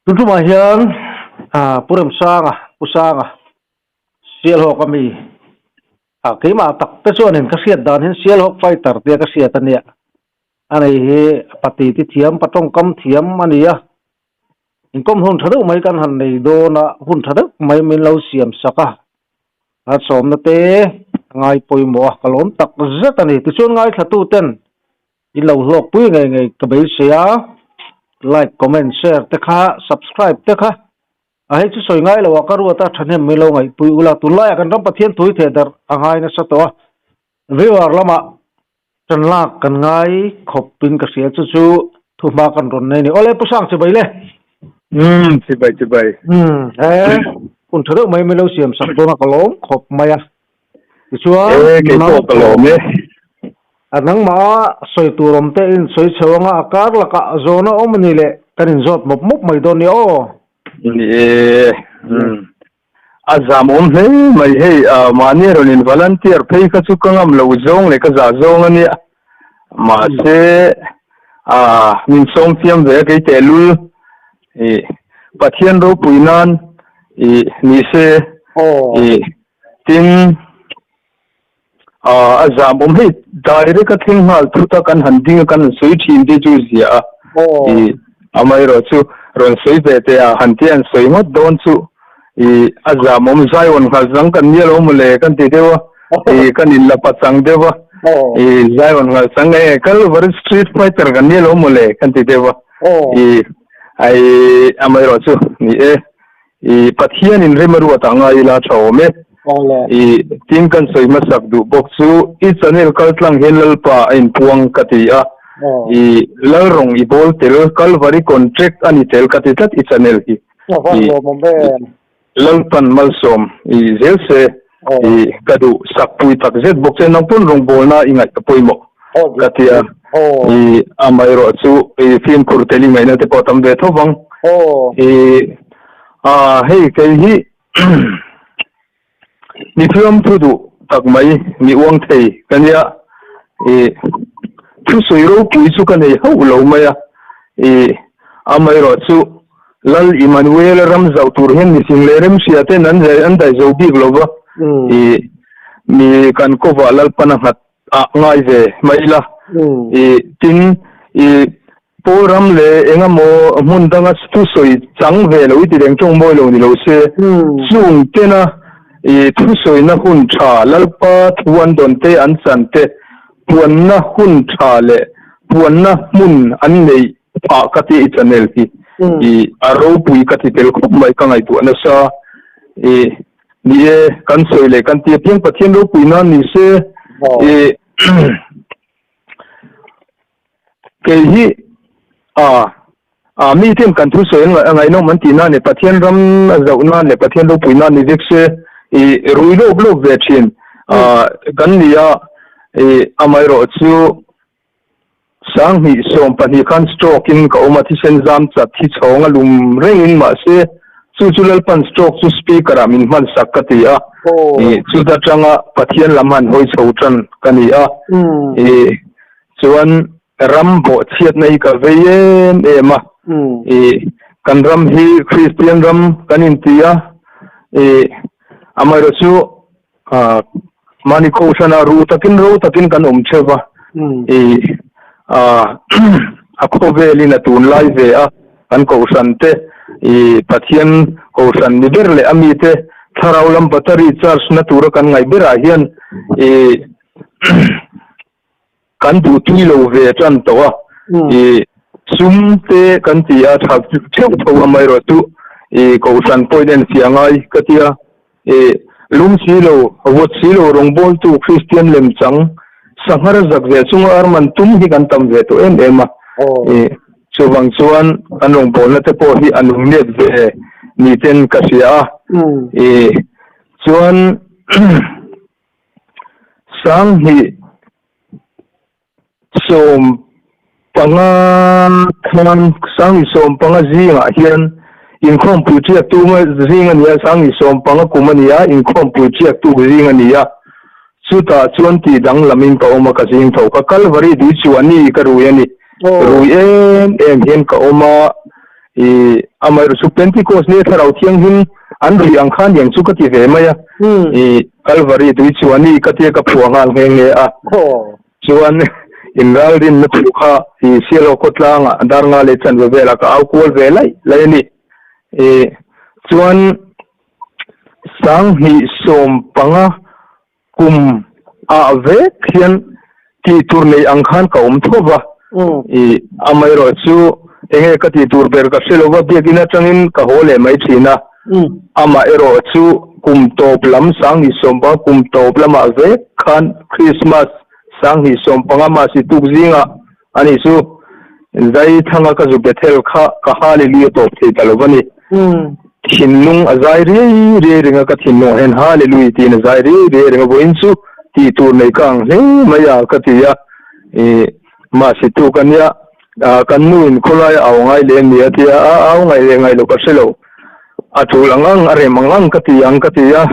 Tun tumah hian Pu Remsanga, Pu Sanga, Sialhawk a mi ah keimah tak te chuanin ka hriat dan hian Sialhawk fighter tia ka hriat a nia. A nei hi pati ti thiam, pa tawngkam thiam a ni a. Inkawm hun tha deuh mai kan han nei dawn a, hun tha deuh mai min lo siam sak a. A sawmna te a ngai pawimawh a, ka lawm tak zet a ni. Tichuan ngaithla ten in lo hlawk pui ngei ngei ka beisei a, like, comment, share te kha, subscribe te kha a hei chu sawi ngai lo a, ka ruat a thahnem mai lo ngaihpui ula. Tunlaiah kan ram Pathian thui theh darh a ngai nasa tawh a, viewer lamah Ṭan lak kan ngai khawp in ka hria chu chu thuhma kan rawn nei a ni. Awle Pu Sang chibai le. Umm chibai chibai. Umm he hun ṭha deuh mai mai lo siam sak dawn a ka lawm khawp mai a. Tichuan E kei pawh ka lawm e. A nangmah sawi tur awm te in sawi chho anga a kar lakah zawhna awm a ni leh kan in zawt mawp mawp mai dawn nia aw. Ni e. Umm A zam awm hle mai hei, mahni rawn in volunteer phei kha chu ka ngam lo zawng leh ka zah zawng a nia. Mahse, min sawm fiam ve a kei tehlul i Pathian ropui nan i ni se i tin a zam awm hei direct a thleng nghal thut a kan han ding a kan han sawi thin te chu zia a i amaherawh chu rawn sawi ve teh a han tia an sawi ngawt dawn chu i a zam awm zaiawn nghal chang kan nia lo mawle kan ti deuh a i kan in la pachang deuh a i zaiawn nghal chang e Calvary street fighter kan nia lo mawle kan ti deuh a i ai amaherawh chu ni e I Pathian in rem a ruat ah ngai ila tha awm e. I tin kan sawi hmasak duh bawk chu i channel kal tlang hian Lalpa a inpuang ka ti a. I Lalrawng i bawl tel Kalvari contract a ni tel ka ti tlat i channel hi. I Lalpan malsawm i zel se i ka duh sak pui tak zet bawk che nang pawn rawngbawlna i ngaih a pawimawh ka ti a. I amaherawh chu i fimkhur tel i ngaihna te pawh a tam ve tho vang. I A, hei kei hi mi fiam thu duh tak mai, mi uang thei ka nia. I thusawi ropui chu ka nei hauh lo mai a. I amaherawh chu Lal Immanuel ram zauh tur hian mihring leh remhria ten an an daih zo bik lo va. I mi kan kawvah Lalpan a nghat ah ngai ve mai ila. I tin i Pawl ram leh eng emaw hmun danga thusawi chang ve lo i ti reng tawng mawi lo ni lo se, chung tena i thusawina hun tha Lalpa thu an dawn te an chan te puanna hun tha leh puanna hmun an neih phah ka ti i channel hi i a ropui ka ti tel khawp mai ka ngaihtuah nasa i ni e kan sawi leh kan ti apiang Pathian ropui nan ni se i Kei hi a a mi ten kan thu sawi a ngaihnawm an tih nan leh Pathian ram a zoh nan leh Pathian ropui nan ni vek se i rui lawp lawp ve thin a kan ni a i amaherawh chu sanghnih 12 khan stroke in ka awm a thisen zam chat hi chhawng a lum reng in mahse chu chu Lalpan stroke chu speaker ah min hman sak ka ti a i chuta tanga Pathian lam han hawi chho tan ka ni a i Chuan ram bawhchhiatna hi ka vei em em a, i kan ram hi Kristian ram kan inti a, i amaherawh chu mahni kohhranah ruh takin ro takin kan awm theuh va, i a khawvelin a tunlai ve a, kan kohhran te i Pathian kohhran ni ber leh a mite thlarau lam battery charge na tura kan ngaih berah hian i Kan duh tui lo ve tan tawh a, i sum te kan ti a tha theuh tho amaherawh chu i kohhran pawhin en fiah ngai ka ti a, i lum si lo, vawt si lo rawngbawltu Kristian lemchang sanghar zak ve chunga arman tum hi kan tam ve tawh em em a, i chuvang chuan kan rawngbawlna te pawh hi a nung nep ve ni ten ka hria a, i chuan 2015 khan 2015 zingah hian Inkhawmpui ṭiaktu zing a ni a, Sangi sawmpanga kum a ni a, inkhawmpui ṭiaktu zing a ni a. Chutah chuan tih danglamin ka awm a, ka zing tho. Ka Kalvari tui chu a ni ka rui a ni. Rui em em hian ka awm a, i amaherawhchu chu Pentecost nia Thlarau Thianghlim an rui ang khan yang chu ka ti ve mai a. I Kalvari tui chu a ni ka tia ka phuah nghal nghe nghe a. Chuan inralrinna thu kha i Sialhaw khawtlangah Darnga leh Chanve velah ka au kual ve laih laih a ni. I chuan 2015 kum ah vek hian tih tur nei ang khan ka awm tho va. I amaherawh chu enge ka tih tur ber ka hre lo va, biakinn atangin ka haw leh mai thin a. Amaherawh chu kum tawp lam 2015 kum tawp lamah vek khan Krismas 2015 Masi tuk zingah a nih chu zai thanga ka zu Bethel kha ka Hallelujah tawp thei ta lo va ni. Thinlung a zai riai riai reng a, ka thinlungah hian Hallelujah tiin a zai riai riai reng a, vawiin chu tih tur nei ka ang hle mai a ka ti a. Masi tuk a nia, kan nu in khawlai a au ngai leh a ni a ti a, a au ngaih leh ngaih loh ka hre lo. A tul ang ang, a rem ang ang ka ti ang ka ti a.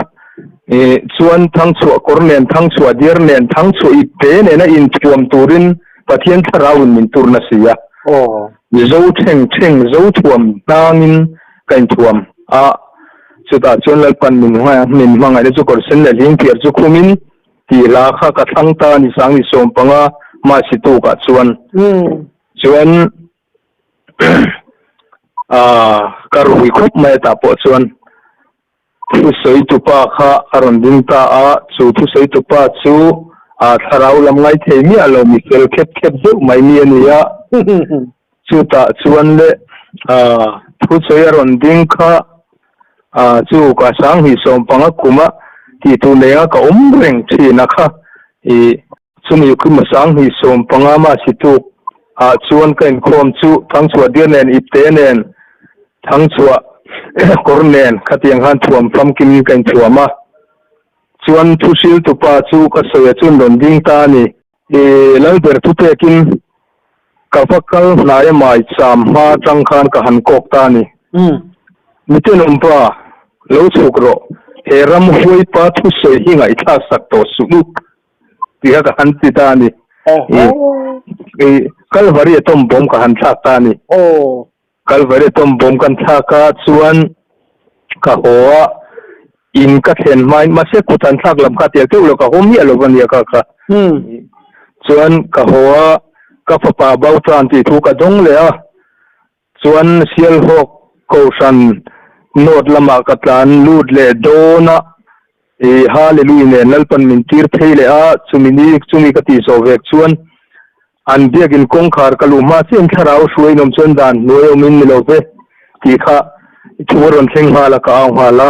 Chuan thangchhuah kawr nen, thangchhuah diar nen, thangchhuah ip te nena inthuam turin Pathian thlarauin min tur na si a. Zo theng theng, zo thuam hnangin ka inthuam a. Chutah chuan Lalpan min min hmangaihna chu kawr sen leh hling phiar chu khumin tih hla kha ka thlang ta a ni 2015 Masi tukah chuan. Chuan ka rui khawp mai a tah pawh chuan thusawi tupa kha a rawn ding ta a, chu thusawi tupa chu thlarau lam ngai thei miah lo mi fel khep khep deuh mai mi a ni a, chutah chuan le thusawi a rawn ding kha chu ka 2015 kuma tih tur nei anga ka awm reng thin a kha i Chumi kum 2015 Masi tuk ah chuan ka inkhawm chu Thangchhuah dir nen ipte nen Thangchhuah kawr nen khatiang khan thuam famkim in ka inthuam a. Chuan thuhriltu pa chu ka sawi a chuan rawn ding ta a ni. I Lalber thupekin ka va kal hnai a mai cham hma atang khan ka han kawk ta a ni. Mitenawm pa, lo chhuk rawh, he ram huaipa thusawi hi ngaihthlak sak tawh suh u. Tih kha ka han ti ta a ni. I Kalvari atom bomb ka han thlak ta a ni. Kalvari atom bomb kan thlak a chuan ka haw a, in ka thlen hmain mahse kut han thlak lam kha tel teuh lo ka haw miah lo va nia kha kha. Chuan ka haw a, ka fapa bo tan tih thu ka dawng leh a. Chuan Sialhawk Kohhran North lamah ka tlan lut leh dawn a, i Hallelujah nen Lalpan min tir phei leh a, chumi ni chumi ka tih zawh vek chuan an biakin kawngkhar ka luh hma chiah in thlarau hruai in awm chuan dan hnuai awm in ni lo ve tih kha thu a rawn thleng nghal a, ka au nghal a.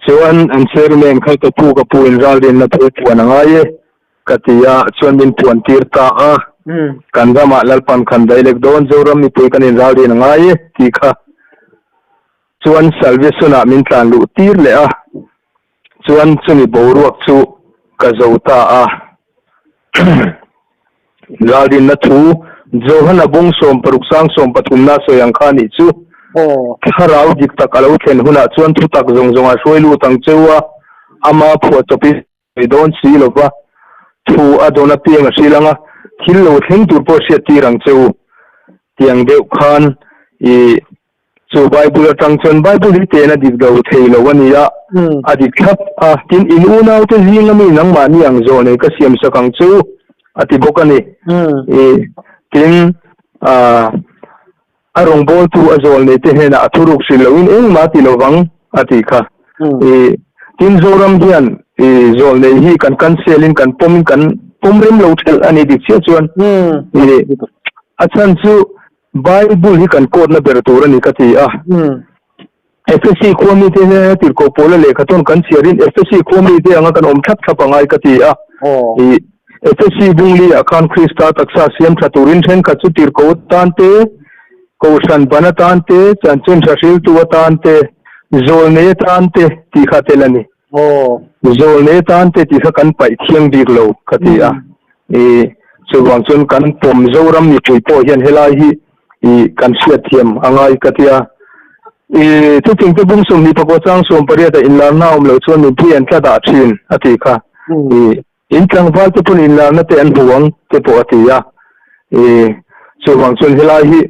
Chuan an chairman kha ka pu ka pu in ralrinna thu puan a ngai e. Ka ti a, chuan min puan tir ta a, kan ramah Lalpan khan dailek dawn Zoram mipui kan inralrin a ngai e tih kha chuan Salvation-ah min tlan luh tir leh a, chuan chumi boruak chu ka zo ta a. Inralrinna thu Johana bung sawmparuk sang sawmpathumna sawi ang kha nih chu thlarau dik tak a lo thlen hunah chuan thutak zawng zawng a hruai lut ang cheu a, ama phuahchawpin Sawi dawn si lo va, thu a dawn apiang a hrilh ang a, thil lo thleng tur pawh hriat tir ang che u. Tiang deuh khan i chu Bible atang chuan Bible hi ten a dik lo thei lo a ni a, a dik thlap a, tin in unaute zinga mi nangmahni ang zawh nei ka siam sak ang che u a ti bawk a ni. I tin ah. A rawngbawltu a zawl nei te hnenah a thuruk hrilh loin engmah a ti lovang a tih kha. I tin Zoram hian i zawl nei hi kan cancel in kan pawm in kan pawm rem lo thelh a ni dik chiah chuan i a chhan chu Bible hi kan kawtna ber tur a ni ka ti a. Efesi khua mite hnena tirhkoh pawla lehkha tawn kan chhiarin Efesi khua mite anga kan awm thlap thlap a ngai ka ti a. I Efesi bungli-ah khan Krista taksa siam tha turin thenkhat chu tirhkoh atan te, kohhran ban atan te, chanchin tha hriltu atan te, zawlnei atan te tih kha tel a ni. Zawlnei atan te tih kha kan paih thiang bik lo ka ti a. I chuvang chuan kan pawm Zoram mipui pawh hian helai hi i kan hriatthiam a ngai ka ti a. I thuthlungte bung 24 chang 18 ah inlarna a awm loh chuan mipui an tla dah thin a tih kha. I in tlangval te pawn inlarna te an hmu ang te pawh a ti a. I chuvang chuan helai hi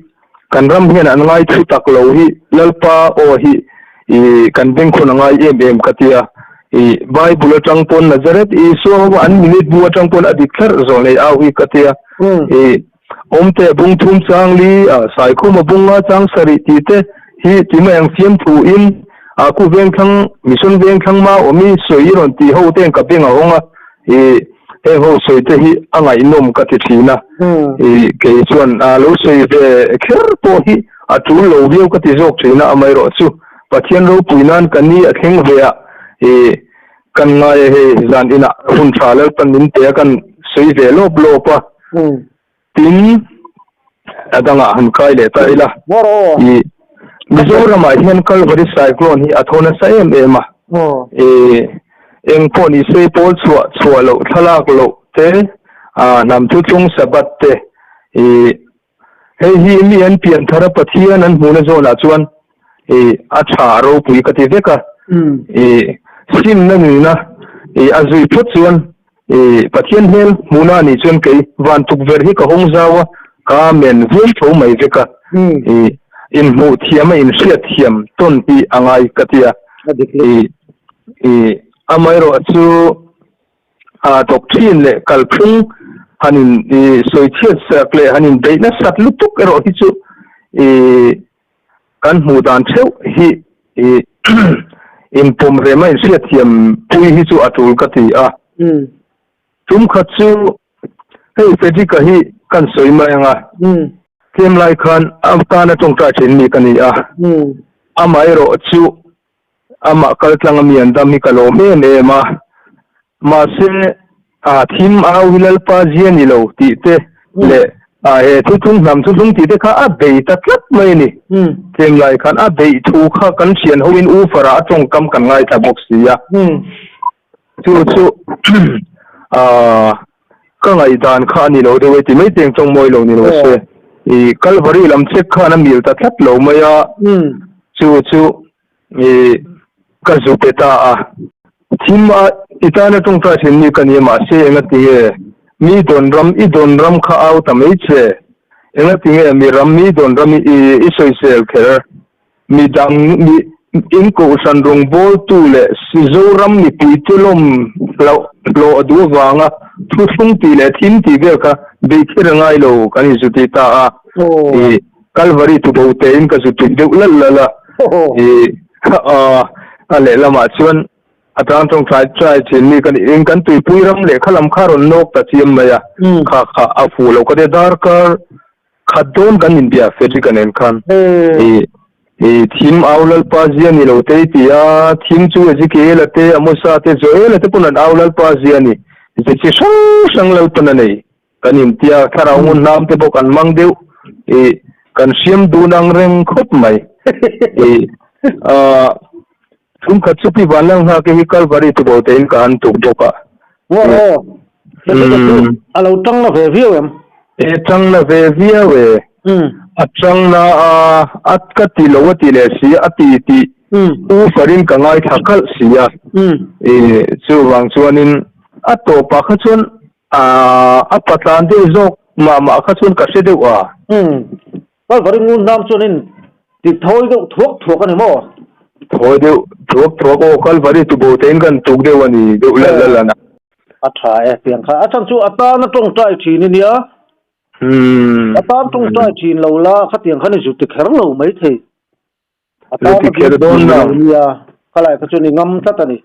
kan ram hian an ngai thu tak lo hi Lalpa aw hi i kan bengkhawn a ngai em em ka ti a. I Bible atang pawn Nazareth Isua ho an minute bu atang pawn a dik thlarh zawh nei au hi ka ti a. I Awmte bung thum chang li a Saikhuma bunga chang sarih tih te hi ti mai ang fiamthu in a khu vengthlang mission vengthlang ma awmi sawi i rawn tih ho ten ka beng a hawng a i heng ho sawi te hi a ngaihnawm ka ti thin a i kei chuan a lo sawi ve kher pawh hi a tul lo viau ka ti zawk thin a amaherawh chu Pathian ropui nan ka ni a thleng ve a i kan ngai a hei zan inah hun tha Lalpan min pe a kan sawi ve lawp lawp a tin a dangah han kai leh ta ila i Mizoramah hian Calvary Cyclone hi a tho nasa em em a i eng pawh ni se pawl chhuah chhuah loh thlalak loh te a hnam thuthlung Sabbath te i Hei hi mi an pian thar a Pathian an hmuhna zawnah chuan i a tha a ropui ka ti vek a. I simna nunna i a zui phawt chuan i Pathian hmel hmuhna a nih chuan kei van tukverh hi ka hawng zau a, ka amen viau tho mai vek a. I inhmuh thiam a inhriat thiam tawn hi a ngai ka ti a. I i amaherawh chu A thawk thin leh kalphung han in sawi chhiat sak leh han in beih nasat lutuk erawh hi chu i kan hmuh dan theuh hi i inpawm rem a inhriatthiam pui hi chu a tul ka ti a. Tum khat chu hei Frederick-a hi kan sawi mai ang a, tlem lai khan a tana tawngtai thin mi ka ni a, amaherawh chu Amah kaltlang a mi an dam hi ka lawm em em a, mahse a thim au hi Lalpa zia ni lo tih te leh a he thuthlung hnam thuthlung tih te kha a bei ta tlat mai a ni. Tlem lai khan a beih thu kha kan thian hoin U Farah a tawngkam kan ngaithla bawk si a. Chu chu ka ngaihdan kha a ni lo deuh e ti mai teng tawng mawi lo ni lo se. I Kalvari lam check khan a mil ta tlat lo mai a, chu chu i ka zu pe ta a. Thim a i tana tawngtai thin mi ka ni a mahse engati nge mi dawn ram i dawn ram kha au ta mai che? Engati nge mi ram mi dawn ram i i sawisel kher? Mi dang mi in kohhran rawngbawltu leh Zoram mipuite lawm hlauh hlawh duh avanga thuthlung tih leh thim tih vel kha beih kher a ngai lo kan inzu ti ta a. I Kalvari tubo tein ka zu tuih deuh lalh lalh a. I a lehlamah chuan a tang tawng tlai tlai thin mi kan in kan tuipui ram leh kha lam kha a rawn nawk ta chiam mai a. Kha kha a fuh lo ka tia darkar Khat dawn kan inbia Frederick-a nen khan i i thim au Lalpa zia ni lo te i ti a, thim chu Ezekiel-a te, Amosa te, Joel-a te pawn an au Lalpa zia ni, ze chi hrang hrang Lalpan a nei kan intia, thlarau ngun hnam te bawk an mang deuh i kan hriam dun ang reng khawp mai i a thum khat chu Pi Vanlalnghake hi Kalvari tubo tein ka han tuk bawk a. Aw. A lo tang na ve viau em? E tang na ve viau e. A tang na a, a ka ti lo a ti leh si a, a ti tih u farin ka ngaithla khalh si a. E chuvang chuanin a tawpah kha chuan a a patlan deuh zawk mah mah kha chuan ka hre deuh a. Kalvari ngun hnam chuanin ti thawi deuh thuak thuak a ni maw? Thawi deuh thuak thuak aw, Kalvari tubo tein kan tuk deuh a ni deuh lal lal a na. A tha e, piang kha. A chhan chu a tana tawngtai thin i nia. A tan tawngtai thin lo la, khatiang khan i zu ti kher lo maithei. A Zu ti kher dawn lo. Nia, khalai kha chuan i ngam tlat a ni.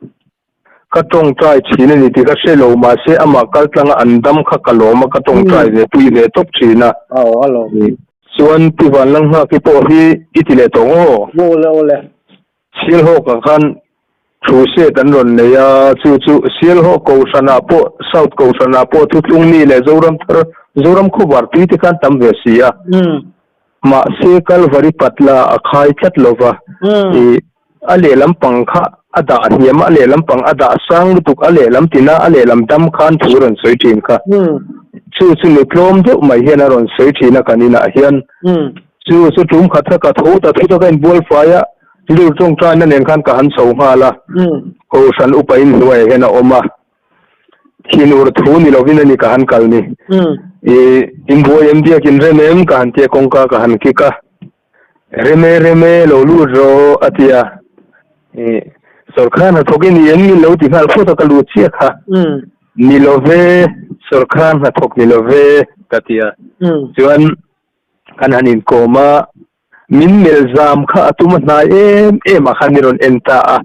Ka tawngtai thin a ni tih ka hre lo, mahse amah kal tlanga an dam kha ka lawm a, ka tawngtai ve pui ve tawp thin a. Aw, a lawm. Chuan Pi Vanlanghaki pawh hi i ti leh tawh aw? Awle, awle. Sialhawkah khan Crusade an rawn nei a, chu chu Sialhawk Kohhranah pawh, South Kohhranah pawh Thuthlung mi leh Zoram thar, Zoram khawvar tui te khan tam ve si a. Mahse Kalvari patla a khai tlat lo va, i a lehlam pang kha a dah hniam a, a lehlam pang a dah sang lutuk, a lehlam tina a lehlam dam khan thu rawn sawi thin kha. Chu chu nu tlawm deuh mai hian a rawn sawi thin a kan inah hian. Chu chu tum khat kha ka tho ta thut a, ka inbual fai a. Rilru tawngtaina nen khan ka han chho nghal a, Kohhran upa in hnuaiah hian a awm a, thinur thu ni lovin a ni ka han kal ni. I inbuai em biakin rem em ka han tia kawngka ka han kik a, Rem e rem e lo lut rawh a ti a, I sawrkar hnathawk i ni em min lo ti nghal phawt a ka lut chiah kha. Ni lo ve, sawrkar hnathawk ni lo ve ka ti a, chuan kan han inkawm a, Min melh zam kha a tum a hnai em em ah khan min rawn en ta a.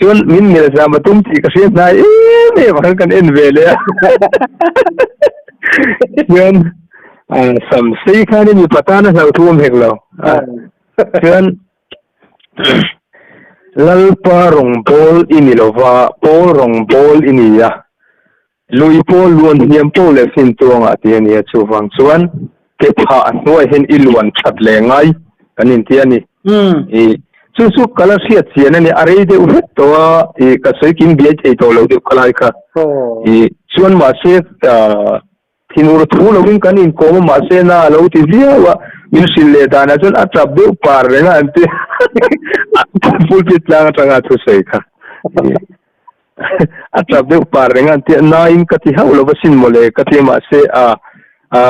Chuan min melh zam a tum tih ka hria hnai em em ah khan kan en ve leh a. Chuan sam sei khan i mipa tan a hlauh thu awm hek lo. Chuan Lalpa rawngbawl i ni lova, Paul rawngbawl i ni a. Lui pawh luan hniam pawh leh fin tuangah ti a nia, chuvang chuan ke phah a hnuai hian i luan that leh ngai kan inti a ni. I chu chu ka la hriat chian a ni, a rei deuh hlek tawh a, i ka sawi kim biai thei tawh lo deuh kha lai kha. I chuan mahse thinur thu lovin kan inkawm a, mahse na a lo ti viau a, min hrilh leh danah chuan a tap deuh par reng a an ti a, pulpit tlang atanga a thusawi kha. A tap deuh par reng a an tia nain ka ti hauh lova sin mawle ka ti mahse a a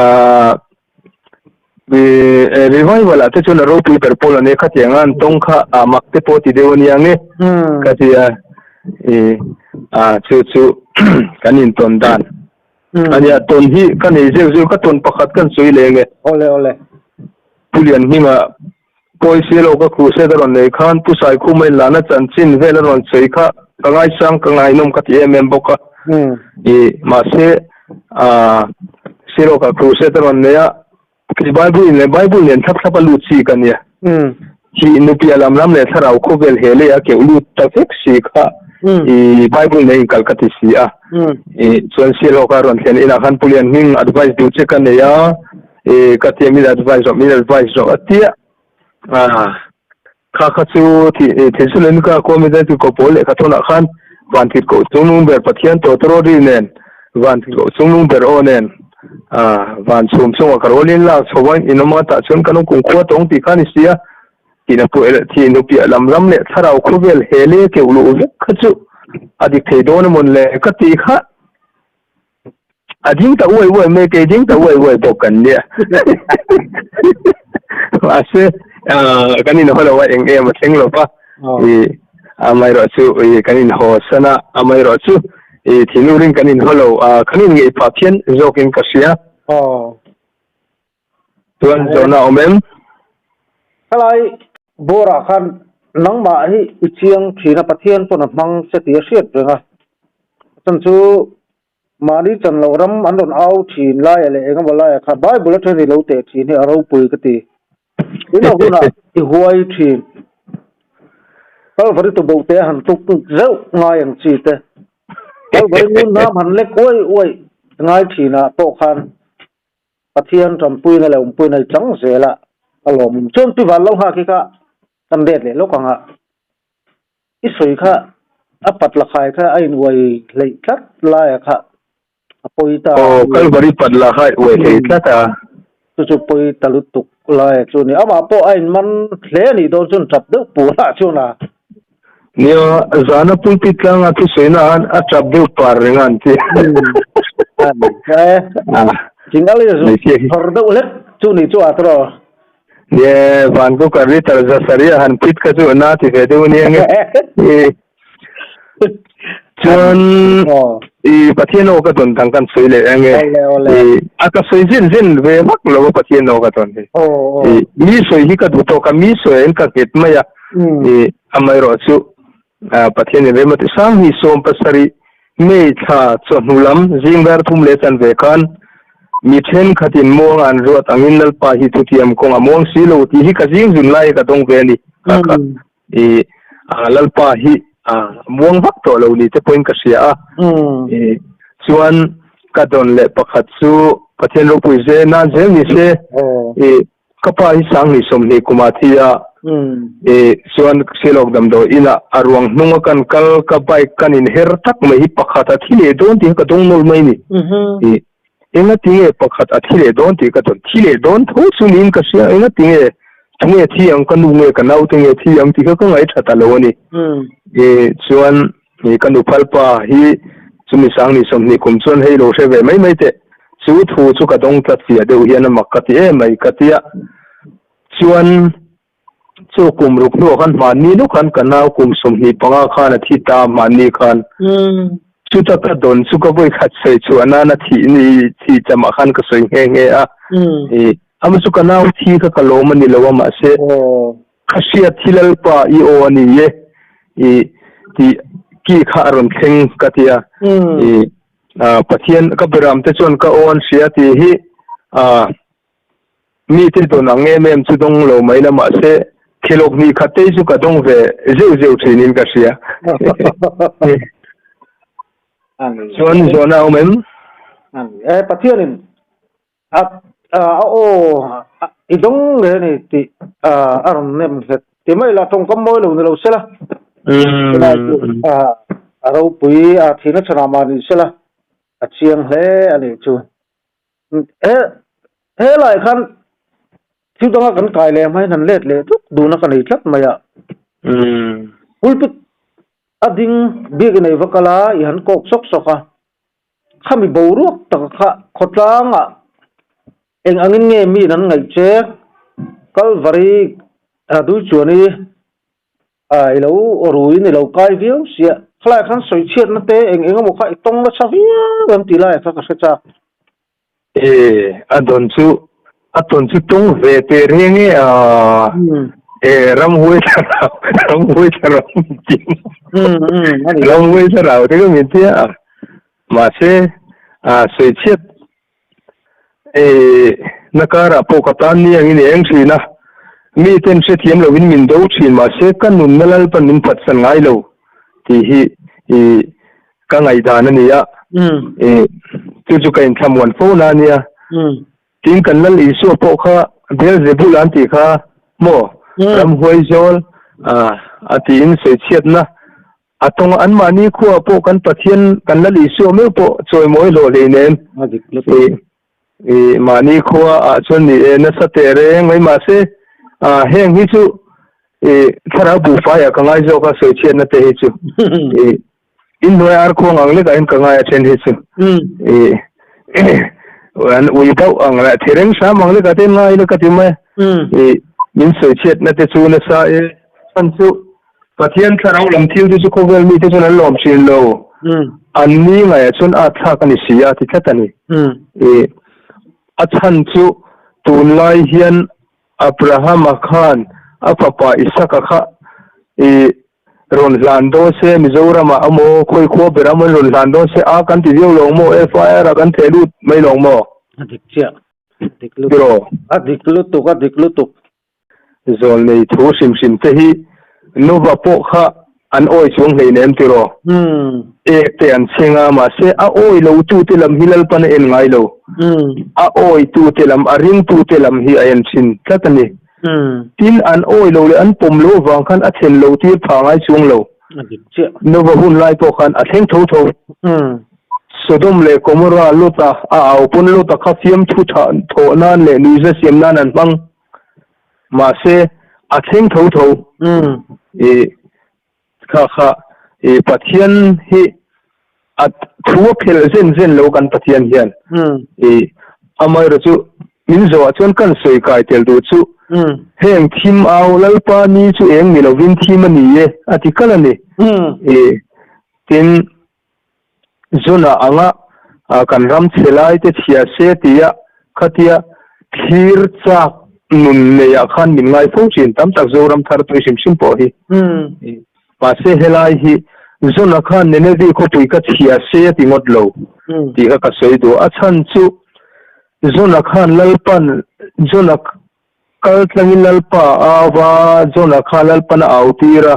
revival ah te chuan a ropui ber pawl ania khatiang a an tawng kha a mak te pawh ti deuh ania nge ka ti a i a chu chu kan intawn dan ania tawn hi ka nei zeuh zeuh ka tawn pakhat kan sawi leh nge Awle awle. Pu Lianhminga Pawi si lo ka crusade a rawn nei khan Pu Saikhuma in lana chanchin vel a rawn sawi kha ka ngaisang ka ngaihnawm ka ti em em bawk a. I mahse Siloka crusade a rawn nei a, kei Bible in leh Bible nen thlap thlap a lut chi ka nia. Hi nupi a lam lam leh thlarau khawvel he lei a keuh lut ta vek si kha i Bible nen inkal ka ti si a. I chuan Siloka a rawn thlen inah khan Pu Lianhming advice duh che ka nei a. E ka tia min advice rawh min advice rawh a tia a kha kha chu thi thilsulen ka kuami te chu ko pawl leh kha thunah khan van thit ko chungnung ber Pathian tawh tawraw ri nen van thit ko chungnung ber aw nen a van chhum chungah ka rawlin lak chho a in awm a tah chuan kan awm kum khua tawng tih kha ni sia tina pu thi nupiah lam ram leh thlarau khawvel he le keuh luh vek kha chu a dik thei dawn amawn le ka ti kha. A ding ta uai uai mai, kei ding ta uai uai bawk kan nia. Mahse, kan inhaw lo a, eng em a thleng lo va. Amaherawh chu kan inhaw san a, amaherawh chu thinlurin kan inhaw lo, kan inngeih phah phian zawkin ka hria. Chuan zawhna a awm em? Helai bawrah khan nangmah hi i chiang thin a, Pathian pawn a hmang che tih a hriat reng a. Chan chu mahni chan loh ram an rawn au thin laia leh engemaw laia kha Bible atang i lo teh thin hi a ropui ka ti. Tuna hunah i huai thin. Kalvari tuboh te a han tuk zeuh ngai ang chi te. Kalvari ngun nam han lek uai uai ngai thinah pawh khan Pathian tanpuina leh awmpuina i chang zel a, a lawmawm. Chuan pi van lo nghak hi kha kan let leh lawk ang a, i sawi kha a pat la khai kha a in uai hleih tlat lai a kha a pawi ta. Aw, Kalvari pat la kha uai hlei tlat a. Chu chu pawi ta lutuk lai a chu ni. Amah pawh a in man hle a nih dawn chuan tap deuh pur ah chuan a. Nia, zana pulpit tlanga thusawiina han a tap deuh par reng a an ti. Chingal i zuk phawr deuh hlek chu ni chu a tawh. Nia, van cooker litre za sarih a han phit kha chu na ti ve deuh ania nge. Chuan i Pathian aw ka tawn dang kan sawi leh ange. I a ka sawi zin zin ve vak lo a Pathian aw ka tawn hi. I mi sawi hi ka duh tawk a, mi sawi ah hian ka nghet mai a. I amaherawh chu Pathian in rem a ti sang hi 17 May thla chawhnu lam zing dar thum leh chanve khan mi thenkhatin muang an ruat angin Lalpa hi thutiam kawng a muang si lo tih hi ka zing zun lai ka dawng ve a ni. Kha kha I Lalpa hi muang vak tawh lo ni te pawhin ka hria a. I chuan ka dawn leh pakhat chu Pathian ropui ze nan zel ni se. I ka pa hi Sangni 20 kuma thi a. I chuan Silawk damdawi inah a ruang hnung a kan kal ka bike kan in her tak mai hi pakhat a thi leh dawn tih kha ka dawng nawlh mai ni. I enga tinge pakhat a thi leh dawn tih ka dawn thi leh dawn tho chu niin ka hria enga tinge. Tunge thi ang ka nu nge ka naute nge thi ang tih kha ka ngaih tha ta lo a ni. E chuan e ka nu phalpa hi chumi sang ni 20 kum chuan hei lo hre ve mai mai teh. Chu thu chu ka dawng tlat fia deuh hian a mak ka ti em mai ka tia. Chuan chu kum ruk hnuah khan hmanni lawk khan ka nau kum 25 khan a thi ta hmanni khan. Chuta ka dawn chu ka vawi khat sawi chhuah nana thih ni thih chamah khan ka sawi nghe nghe a. E ama chu ka nau thi kha ka lawm a ni lo a mahse ka hriat thi lalpa i aw a ni e i tih ki kha a rawn thleng ka ti a. I Pathian ka beram te chuan ka aw an hria tih hi mi te dawn ang em em chu dawng lo mai la mahse khilawk hnih khat te hi chu ka dawng ve zeuh zeuh thinin ka hria. Chuan zawhna a awm em? E Pathianin a a aw i dawng nge ni tih a rawn nem nghet ti mai la tawngkam mawi lo ni lo sela. A ropui a thihna chhanah mah ni sela a chiang hle a nih chu. He helai khan thil danga kan kai leh hmain han let leh tluk duhna ka nei tlat mai a. Pulpit a ding bik i nei va kal a, i han kawk sawk sawk a. Khami boruak taka kha khawtlangah eng angin nge miin an ngaih che? Kalvari Duichuani I lo ruin i lo kai viau sia. Khalaiah khan sawi chhiatna te eng eng emaw kha i tawng nasa viau em tih laiah kha ka hre chak. E, a dawn chu, a tawn chu tawng ve teh reng e a. E, ramhuai thlarau, ramhuai thlarau min ti. Ramhuai thlarau te kha min ti a. Mahse, a sawi chhiat E, na karah pawh ka tan ni angin i eng thin a, mi ten hrethiam lovin min do thin mahse ka nunna Lalpan min phatsan ngai lo tih hi i ka ngaihdan a ni a, e, chu chu ka inthlamuan fo na a nia. Tin kan Lal Isua pawh kha Beelzebul an tih kha maw ramhuai zawl a tiin sawichhiatna A tawng anmahni khuaah pawh kan Pathian kan Lal Isua meuh pawh chawimawi hlawh hleinem. I mahni khuaah chuan ni e nasa teh reng mai mahse heng hi chu i thlarau buhfaiah ka ngai zawk a sawichhiatna te hi chu i inhnuai ar khuang ang lekah hian ka ngai a then hi chu i an ui bauh ang leh thireng hram ang lekah te ngai ila ka ti mai i min sawichhiatna te chu nasa e chhan chu Pathian thlarau lam thil te chu khawvel mite chuan an lawm thin lo. An ni ngaiah chuan at thlak a ni si a ti tlat a ni. I a chhan chu tunlai hian Abrahama khan a fapa Isaka kha i rawn hlan dawn se Mizoramah emaw khawi khua berah emaw rawn hlan dawn se a kan ti viau lo maw FIR ah kan theh lut mai lo maw? A dik chiah. A dik lutuk. A dik lutuk a dik lutuk. Zawlnei thu hrim hrim te hi Nova pawh kha an awi chuang hleinem tiraw? Ek te an chheng a, mahse a awi lo tu te lam hi Lalpan a en ngai lo. A awi tu te lam, a ring tu te lam hi a en thin tlat a ni. Tin, an awi lo leh an pawm lo avang khan a thlen lo tir pha ngai chuang lo. Nova hun lai pawh khan a thleng tho tho. Sodom leh Gomorrah Lota a au pawn Lota kha fiamthu thawh nan leh nuihza siam nan an hmang. Mahse, a thleng tho tho. I kha kha i Pathian hi a thu a phelh zen zen lo kan Pathian hian. I amaherawh chu min zawhah chuan kan sawi kai tel duh chu heng thim au Lalpa ni chu eng ni lovin thim a ni e a ti kal a ni. I tin Zuna anga kan ram chhe lai te chhia se tia khatia thlir chak nun neiah khan min ngai fo thin tam tak Zoram thar tui hrim hrim pawh hi. Mahse helai hi Zuna khan Nineveh khawpui ka chhia se a ti ngawt lo tih kha ka sawi duh. A chhan chu Zuna khan Lalpan Zuna Kal tlangin Lalpa a au va, Jona kha Lalpan a au tir a.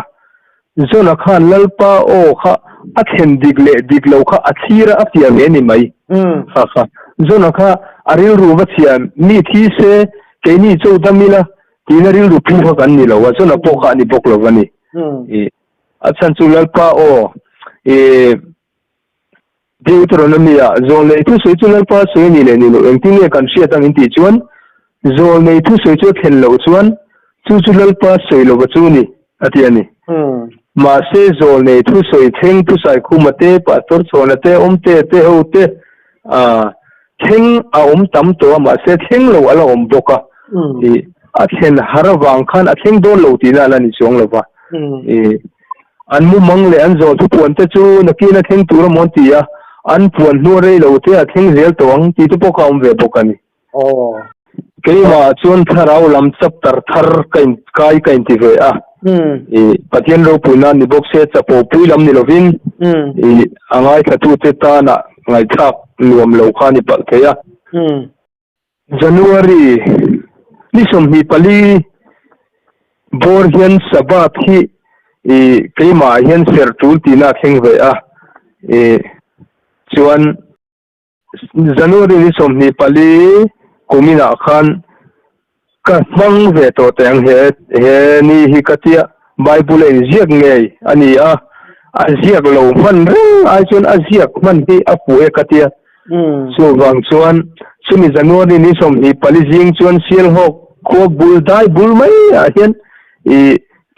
Jona khan Lalpa aw kha a thlen dik leh dik lo kha a thlir a, a fiah ve ni mai. Kha kha Jona kha a rilru va chhia, mi thi se, keini cho dam ila tiin a rilru phu kha kan ni lo a, Jona pawh kha a ni bawk lo va ni. A chhan chu Lalpa aw i Deuteronomy-ah, Zawlnei thusawi chu Lalpa sawi a nih leh ni loh engtin nge kan hriat ang in tih chuan, Zawlnei thusawi chu a thlen loh chuan Chu chu Lalpa sawi lova chu ni, a ti a ni. Mahse, zawlnei thusawi thleng Thusaikhuma te, Pastor Chhawna te, Awmtea te ho te thleng a awm tam tawh a, mahse thleng lo a la awm bawk a. A thlen har avang khan a thleng dawn lo tihna a la ni chuang lo va. An mumang leh an zawl thupuan te chu nakin a thleng tur a mawn ti a, an puan hnu rei lo te a thleng zel tawh ang tih te pawh kha a awm ve bawk a ni. Keimah chuan thlarau lam chapter thar ka in kai ka inti ve a. I Pathian ropui nan ni bawk se chapo pui lam ni lovin i a ngaithlatute tana ngaihthlak nuam lo kha a ni palh thei a. January ni 24 bawr hian Sabbath hi i keimah hian serh tul tihna a thleng ve a. I chuan January ni 24 kuminah khan ka hmang ve tawh teh ang he he ni hi ka tia Bible a inziak ngei a ni a, a ziak lo hman reng ai chuan a ziak hman hi a fuh e ka tia. Chuvang chuan chumi January ni 24 zing chuan Sialhawk khua bul dai bul mai ah hian i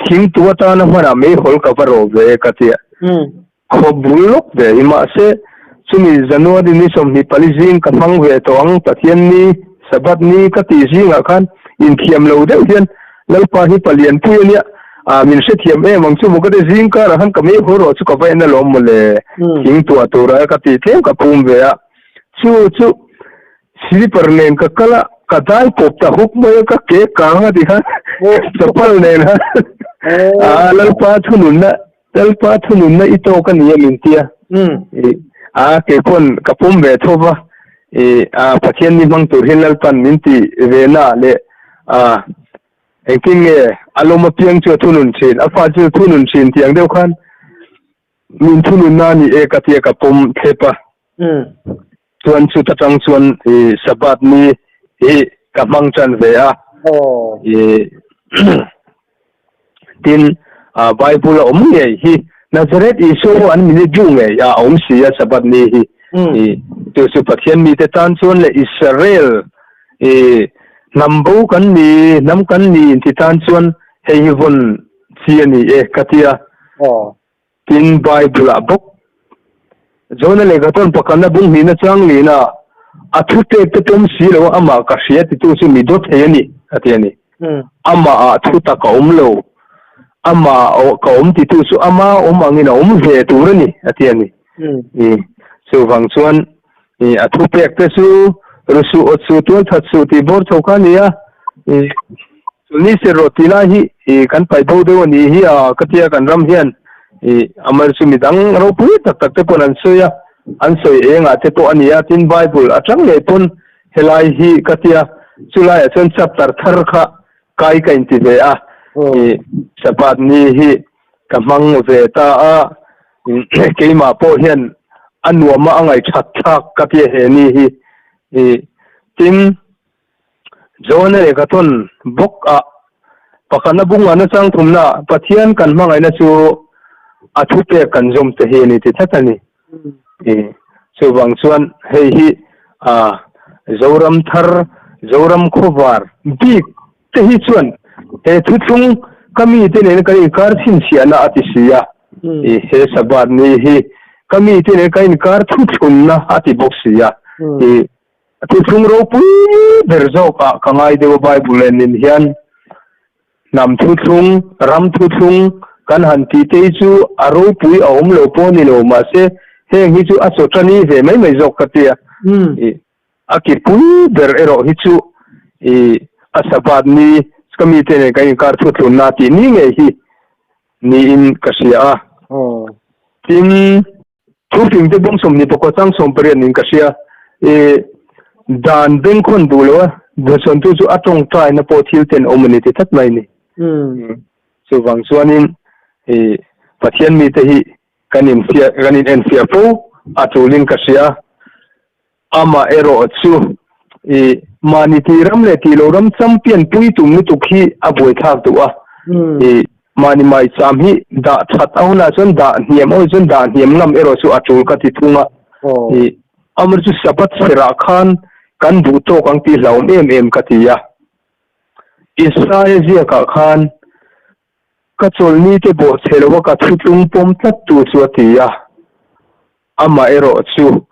thingtu atana hmanah meihawl ka va rawh ve e ka tia. Khaw bul lawk ve hi mahse chumi January ni 24 zing ka hmang ve tawh ang Pathian ni Sabbath ni ka tih zingah khan inthiam lo deuh hian Lalpa hi palian pui a nia ah min hrethiam em ang chu maw ka ti zing karah khan ka mei haw rawh chu ka va en alawm mawle thing tuah turah ka tih tlem ka pum ve a chu chu Slipper nen ka kal a, ka dai pawp ta huk mai a, ka ke kang a ti khan chapal nen khan a Lalpa thununna Lalpa thununna i tawk a ni a min tia. A kei pawn ka pawm ve tho va, i a Pathian ni hmang tur hian Lalpan min ti ve na leh a engtin nge a lawm apiang chu a thunun thin, a fa chu thunun thin tih ang deuh khan min thununna a ni e ka tia ka pawm thlep a. Chuan chuta tang chuan i Sabbath ni hi ka hmang tan ve a. I tin Bible a awm ngei hi Nazareth Isua pawh an minute duh ngei a awm si a Sabbath ni hi. I chu chu Pathian mite tan chuan leh Israel i hnam bo kan ni hnam kan ni inti tan chuan hei hi vawn chi a ni e ka tia. Tin, Bible-ah bawk Jona lehkha chuan pakhatna bung hnihna chang lina a thu tek te pawm si lo a, amah ka hria titu chu mi dawt thei a ni, a ti a ni. Amahah thu tak a awm lo, amah ka awm titu chu ama awm angin a awm ve tur a ni, a ti a ni. Chuvang chuan a thu pek te chu ru suh, awt suh, tual that suh tih bawr tho kha a ni a. Ni se rawh tih lai hi kan paih bo deuh a nih hi a ka tia kan ram hian amar chu midang ropui tak tak te pawn an sawi a, an sawi engah te pawh a ni a, tin Bible atang ngei pawn helai hi ka tia chulaiah chuan chapter thar kha kai ka inti ve a, Sabbath ni hi ka hmang ve ta a, keimah pawh hian a nuam a a ngaihthat thlak ka tia he ni hi tin. Johana lehkha thawn bawk ah pakhatna bungahna chang thumna Pathian kan hmangaihna chu a thupek kan zawm te hi a ni ti tlat a ni. Chuvang chuan hei hi Zoram thar, Zoram khawvar bik te hi chuan he thuthlung ka mite nen kan inkar chhinchhiahna a ti si a, he Sabbath ni hi ka mite nen kan inkar thuthlunna a ti bawk si a. Thuthlung ropui ber zawkah ka ngai deuh a Bible en hian hnam thuthlung, ram thuthlung kan han tih te hi chu a ropui a awm lo pawh a ni lo mahse heng hi chu a chaw tani ve mai mai zawk ka tia. A ki pui ber erawh hi chu i a Sabbath ni ka mite nen kan inkar thuthlunna tih ni ngei hi niin ka hria a. Tin. Thufing te bawng 21 chang 18 niin ka hria. I dan bengkhawn duh lo a, duhsawntu chu a tawngtaina pawh thil ten awm a ni ti tlat mai ni. Chuvang chuanin i Pathian mite hi kan infiah kan inenfiah fo a tulin ka hria. Amah erawh chu i mahni tih ram leh tih lo ram champion pui tum lutuk hi a buaithlak duh a. I mahni maicham hi dah that a hunah chuan dah hniam a hunah chuan dah hniam ngam erawh chu a tul ka ti thung a. I amah chu Sabbath serah khan kan duh tawk ang tih hlauhawm em em ka ti a. Isaia ziakah khan, Ka chawlhnite bawhchhe loa ka thutlung pawm tlattu chu a ti a. Amaherawhchu,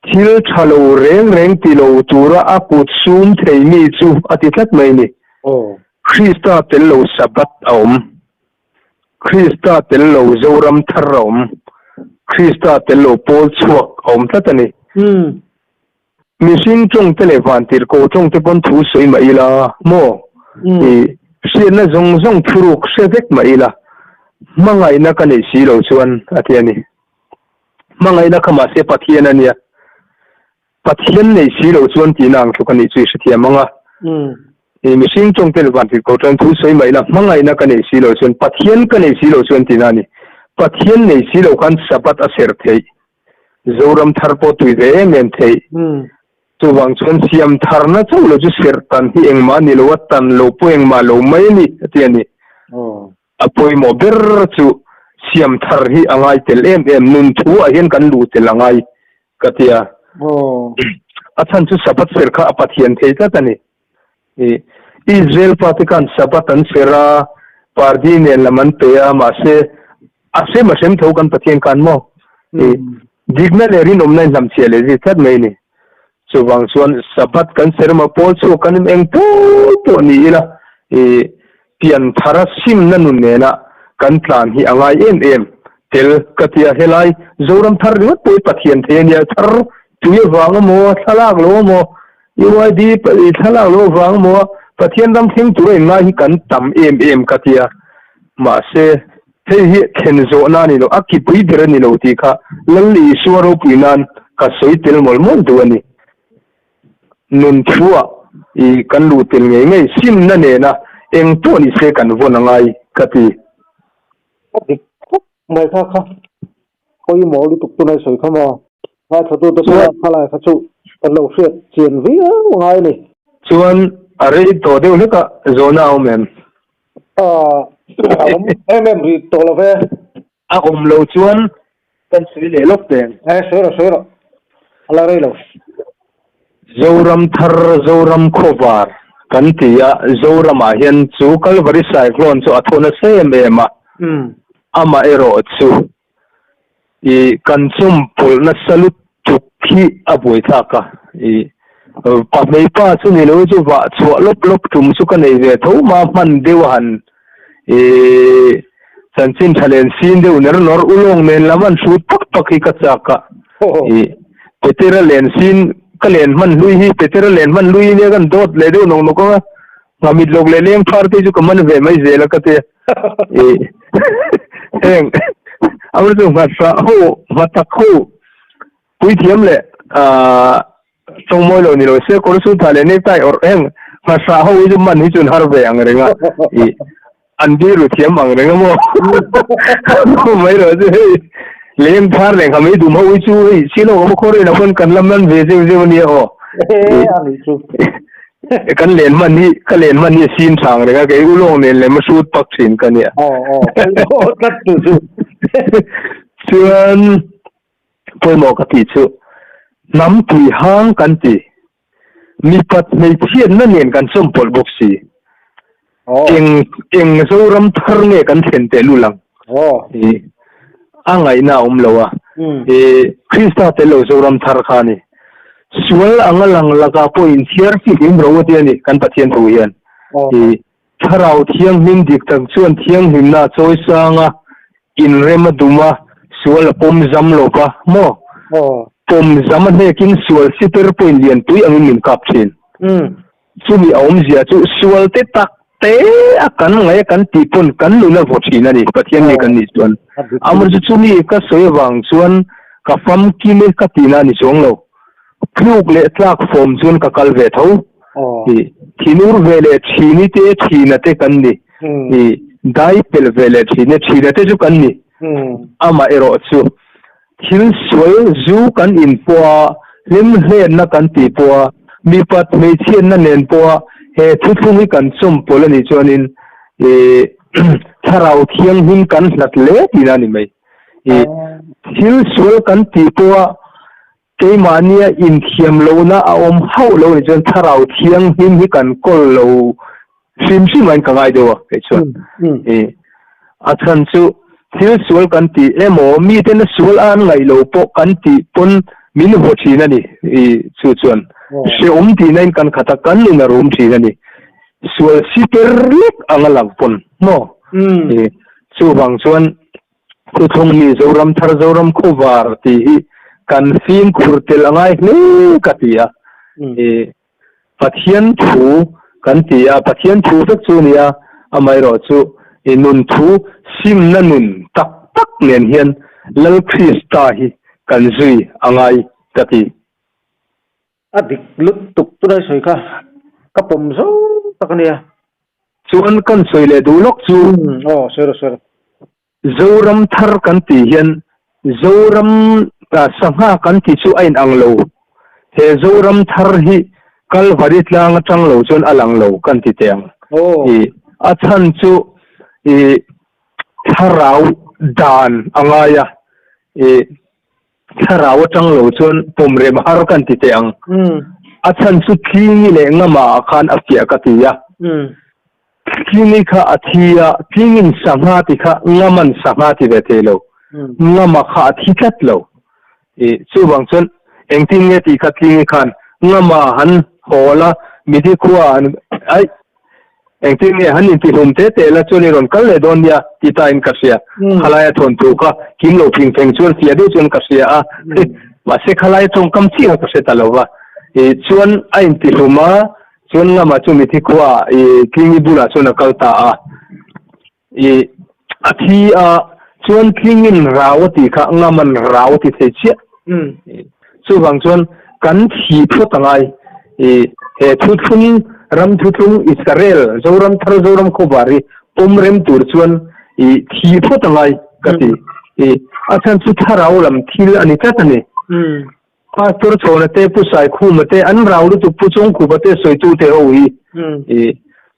thil tha lo reng reng ti lo tura a kut sum thei mi chu a ti tlat mai ni. Krista tel lo Sabbath a awm. Krista tel lo Zoram thar a awm. Krista tel lo pawl chhuak a awm tlat a ni. Mihring tawngte leh vantirhkoh tawngte pawn thu sawi mah ila maw? I hriatna zawng zawng thuruk hre vek mah ila, hmangaihna ka neih si lo chuan a ti a ni. Hmangaihna kha mahse Pathian a nia. Pathian neih si lo chuan tihna ang tluk a nih chu i hrethiam ang a. I mihring tawngte leh vantirhkoh tawng thu sawi mah ila, hmangaihna ka neih si lo chuan Pathian ka neih si lo chuan tihna a ni. Pathian neih si lo khan Sabbath a serh theih. Zoram thar pawh tui ve em em theih. Chuvang chuan siam tharna chauh lo chu serh tan hi engmah a ni lo a, tan lo pawh engmah lo mai a ni a ti a ni. A pawimawh ber chu siam thar hi a ngai tel em em, nun thu ah hian kan luh tel a ngai ka ti a. A chhan chu Sabbath serh kha a Pathian thei tlat a ni. Israel fate khan Sabbath an serh a, pardi nen lam an pe a, mahse a hrem a hrem tho kan Pathian khan maw? Dikna leh rinawmna in hlamchhiah leh zir tlat mai a ni. Chuvang chuan Sabbath kan serh emaw pawl chhuak kan eng pawl pawh ni ila pian thara simna nun nena kan tlan hi a ngai em em tel ka ti a, helai Zoram thar ringawt pawh hi Pathian thei a nia, thar tui avang emaw thlalak lo emaw UID i thlalak lo avang maw Pathian ram thleng tura inngai hi kan tam em em ka ti a, mahse hei hi thlen zawhna a ni lo, a kipui ber a ni lo tih kha Lal Isua ropui nan ka sawi tel mawlh mawlh duh a ni. Nun thuah i kan luh tel ngei ngei simna nena eng pawh ni se kan vawn a ngai ka ti. A dik khawp mai kha kha. Pawimawh lutuk tuna i sawi kha maw? Ngaithlatute pawh a khalai kha chu kan lo hriat chian viau a ngai a ni. Chuan a rei tawh deuh hlek a, zawhna a awm em? A awm em em rih tawh lo ve. A awm lo chuan kan sawi leh lawk teng. E, sawi rawh, sawi rawh. A la rei lo. Zoram thar, Zoram khawvar kan ti a, Zoramah hian chu Kalvari Cyclone chu a thaw nasa em em a. Amaherawh chu i kan chawmpawlh nasa lutuk hi a buaithlak a, i pa hmeipa chu ni lo chu vah chhuah lawp lawp tum chu ka nei ve tho ma hman deuh a han i chanchin tha len sin deuh ner nawr ulawng nen lam an hrut pak pak hi ka chak a, i Petera len sin ka len hman hlui hi Petera len hman hlui nia kan dawt leh deuh nawk nawk ang a, Nghamit lawk leh leng phar te chu ka man ve mai zel a ka ti a. Heng amah chu nghatsa ho nghatak ho puithiam leh tawngmawi lo ni lo se kawr su tha leh necktie awrh heng nghatsa ho hi chu man hi chu an har ve ang reng a. An biru thiam ang reng a maw. Mai rawh chu hei leng phar leh nghamei dum ho hi chu hei silo awm khawr in a pawn kan lam lan ve zeuh zeuh a nia aw. Kan len hman hi ka len hman hi a sin thang reng a kei ulawng nen lem a hrut pak thin ka nia. Chuan pawimawh ka tih chu hnam tui hang kan ti. Mipat hmeichhiatna nen kan chawmpawlh bawk si. Eng eng Zoram thar nge kan thlen teh lul ang? I a ngaihna a awm lo a. I Krista tel lo Zoram thar kha a ni. Sual anga lang lakah pawh inthiar fihlim ro a ti a ni kan Pathian thu hian. I Thlarau Thianghlim dik tak chuan thianghlimna a chawi sang a, inrem a dum a, sual a pawm zam lo va maw? Pawm zam a hnekin sual siper pawhin lianpui angin min kap thin. Chumi a awmzia chu sual te tak te a kan ngaih a kan tih pawn kan nun a vaw thin a ni, Pathian mi kan nih chuan. Amaherawhchu chumi ka sawi avang chuan ka famkim e ka tihna a ni chuang lo. Tluk leh tlak fawm chuan ka kal ve tho. I thinur ve leh thini te thina te kan ni. I dai pel ve leh thine thina te chu kan ni. Amah erawh chu thil sual zu kan in pawha hlim hlenna kan tih pawha mipat hmeichhiatna nen pawha he thuthlung hi kan chawmpawlh a nih chuanin i thlarau thianghlim kan hlat hle tihna a ni mai. I thil sual kan tih pawha Keimahnia inthiam lohna a awm hauh lo nih chuan Thlarau Thianghlim hi kan kawl lo hrim hrim ain ka ngai deuh a kei chuan. I a chhan chu thil sual kan ti emaw miten a sual a an ngaih lo pawh kan tih pawn min haw thin a ni i chu chuan hrehawm tihna in kan khat a kan nun a rum thin a ni. Sual si per lek ang a lang pawn maw? I chuvang chuan Thuthlung mi Zoram thar Zoram khawvar tih hi kan fimkhur tel a ngai hle ka ti a. I Pathian thu kan ti a, Pathian thu vek chu a ni a, amaherawh chu i nun thu simna nun tak tak nen hian Lal Krista hi kan zui a ngai ka ti. A dik lutuk tunai sawi kha ka pawm zo tak a nia. Chuan kan sawi leh duh lawk chu. Aw sawi rawh sawi rawh. Zoram thar kan tih hian Zoram sangha kan tih chu a inang lo. He Zoram thar hi Kalvari tlang atang lo chuan a lang lo kan ti teh ang. I a chhan chu i thlarau dan a ngai a. I Thlarau atang lo chuan pawm rem har kan ti teh ang. A chhan chu Tlingi leh Ngama ah khan a fiah ka ti a. Tlingi kha a thi a, Tlingin sangha ti kha Ngaman sangha ti ve thei lo. Ngama kha a thi tlat lo. I chuvang chuan engtin nge tih kha Tlingi khan Ngama han hawl a, Midi khua an aih Engtin nge han intihlum te te la chuan i rawn kal leh dawn nia ti ta in ka hria. Khalaia thawnthu kha kim lo phing pheng chuan fiah deuh chuan ka hria a, mahse khalaia tawngkam chiah kha ka hre ta lo va. I chuan a intihlum a, chuan lamah chu mithi khua i Tlingi bulah chuan a kal ta a. I a thi a, chuan tlingin rau a tih kha ngaman rau a ti thei chiah. Chuvang chuan kan thi phawt a ngai. I he thuthlung ram thuthlung Israel Zoram thar Zoram khawvar hi pawm rem tur chuan i thi phawt a ngai ka ti. I a chhan chu thlarau lam thil a ni tlat a ni. Pastor Chhawna te, Pu Saikhuma te, an rau lutuk Pu Chawngkhupa te sawitute ho hi i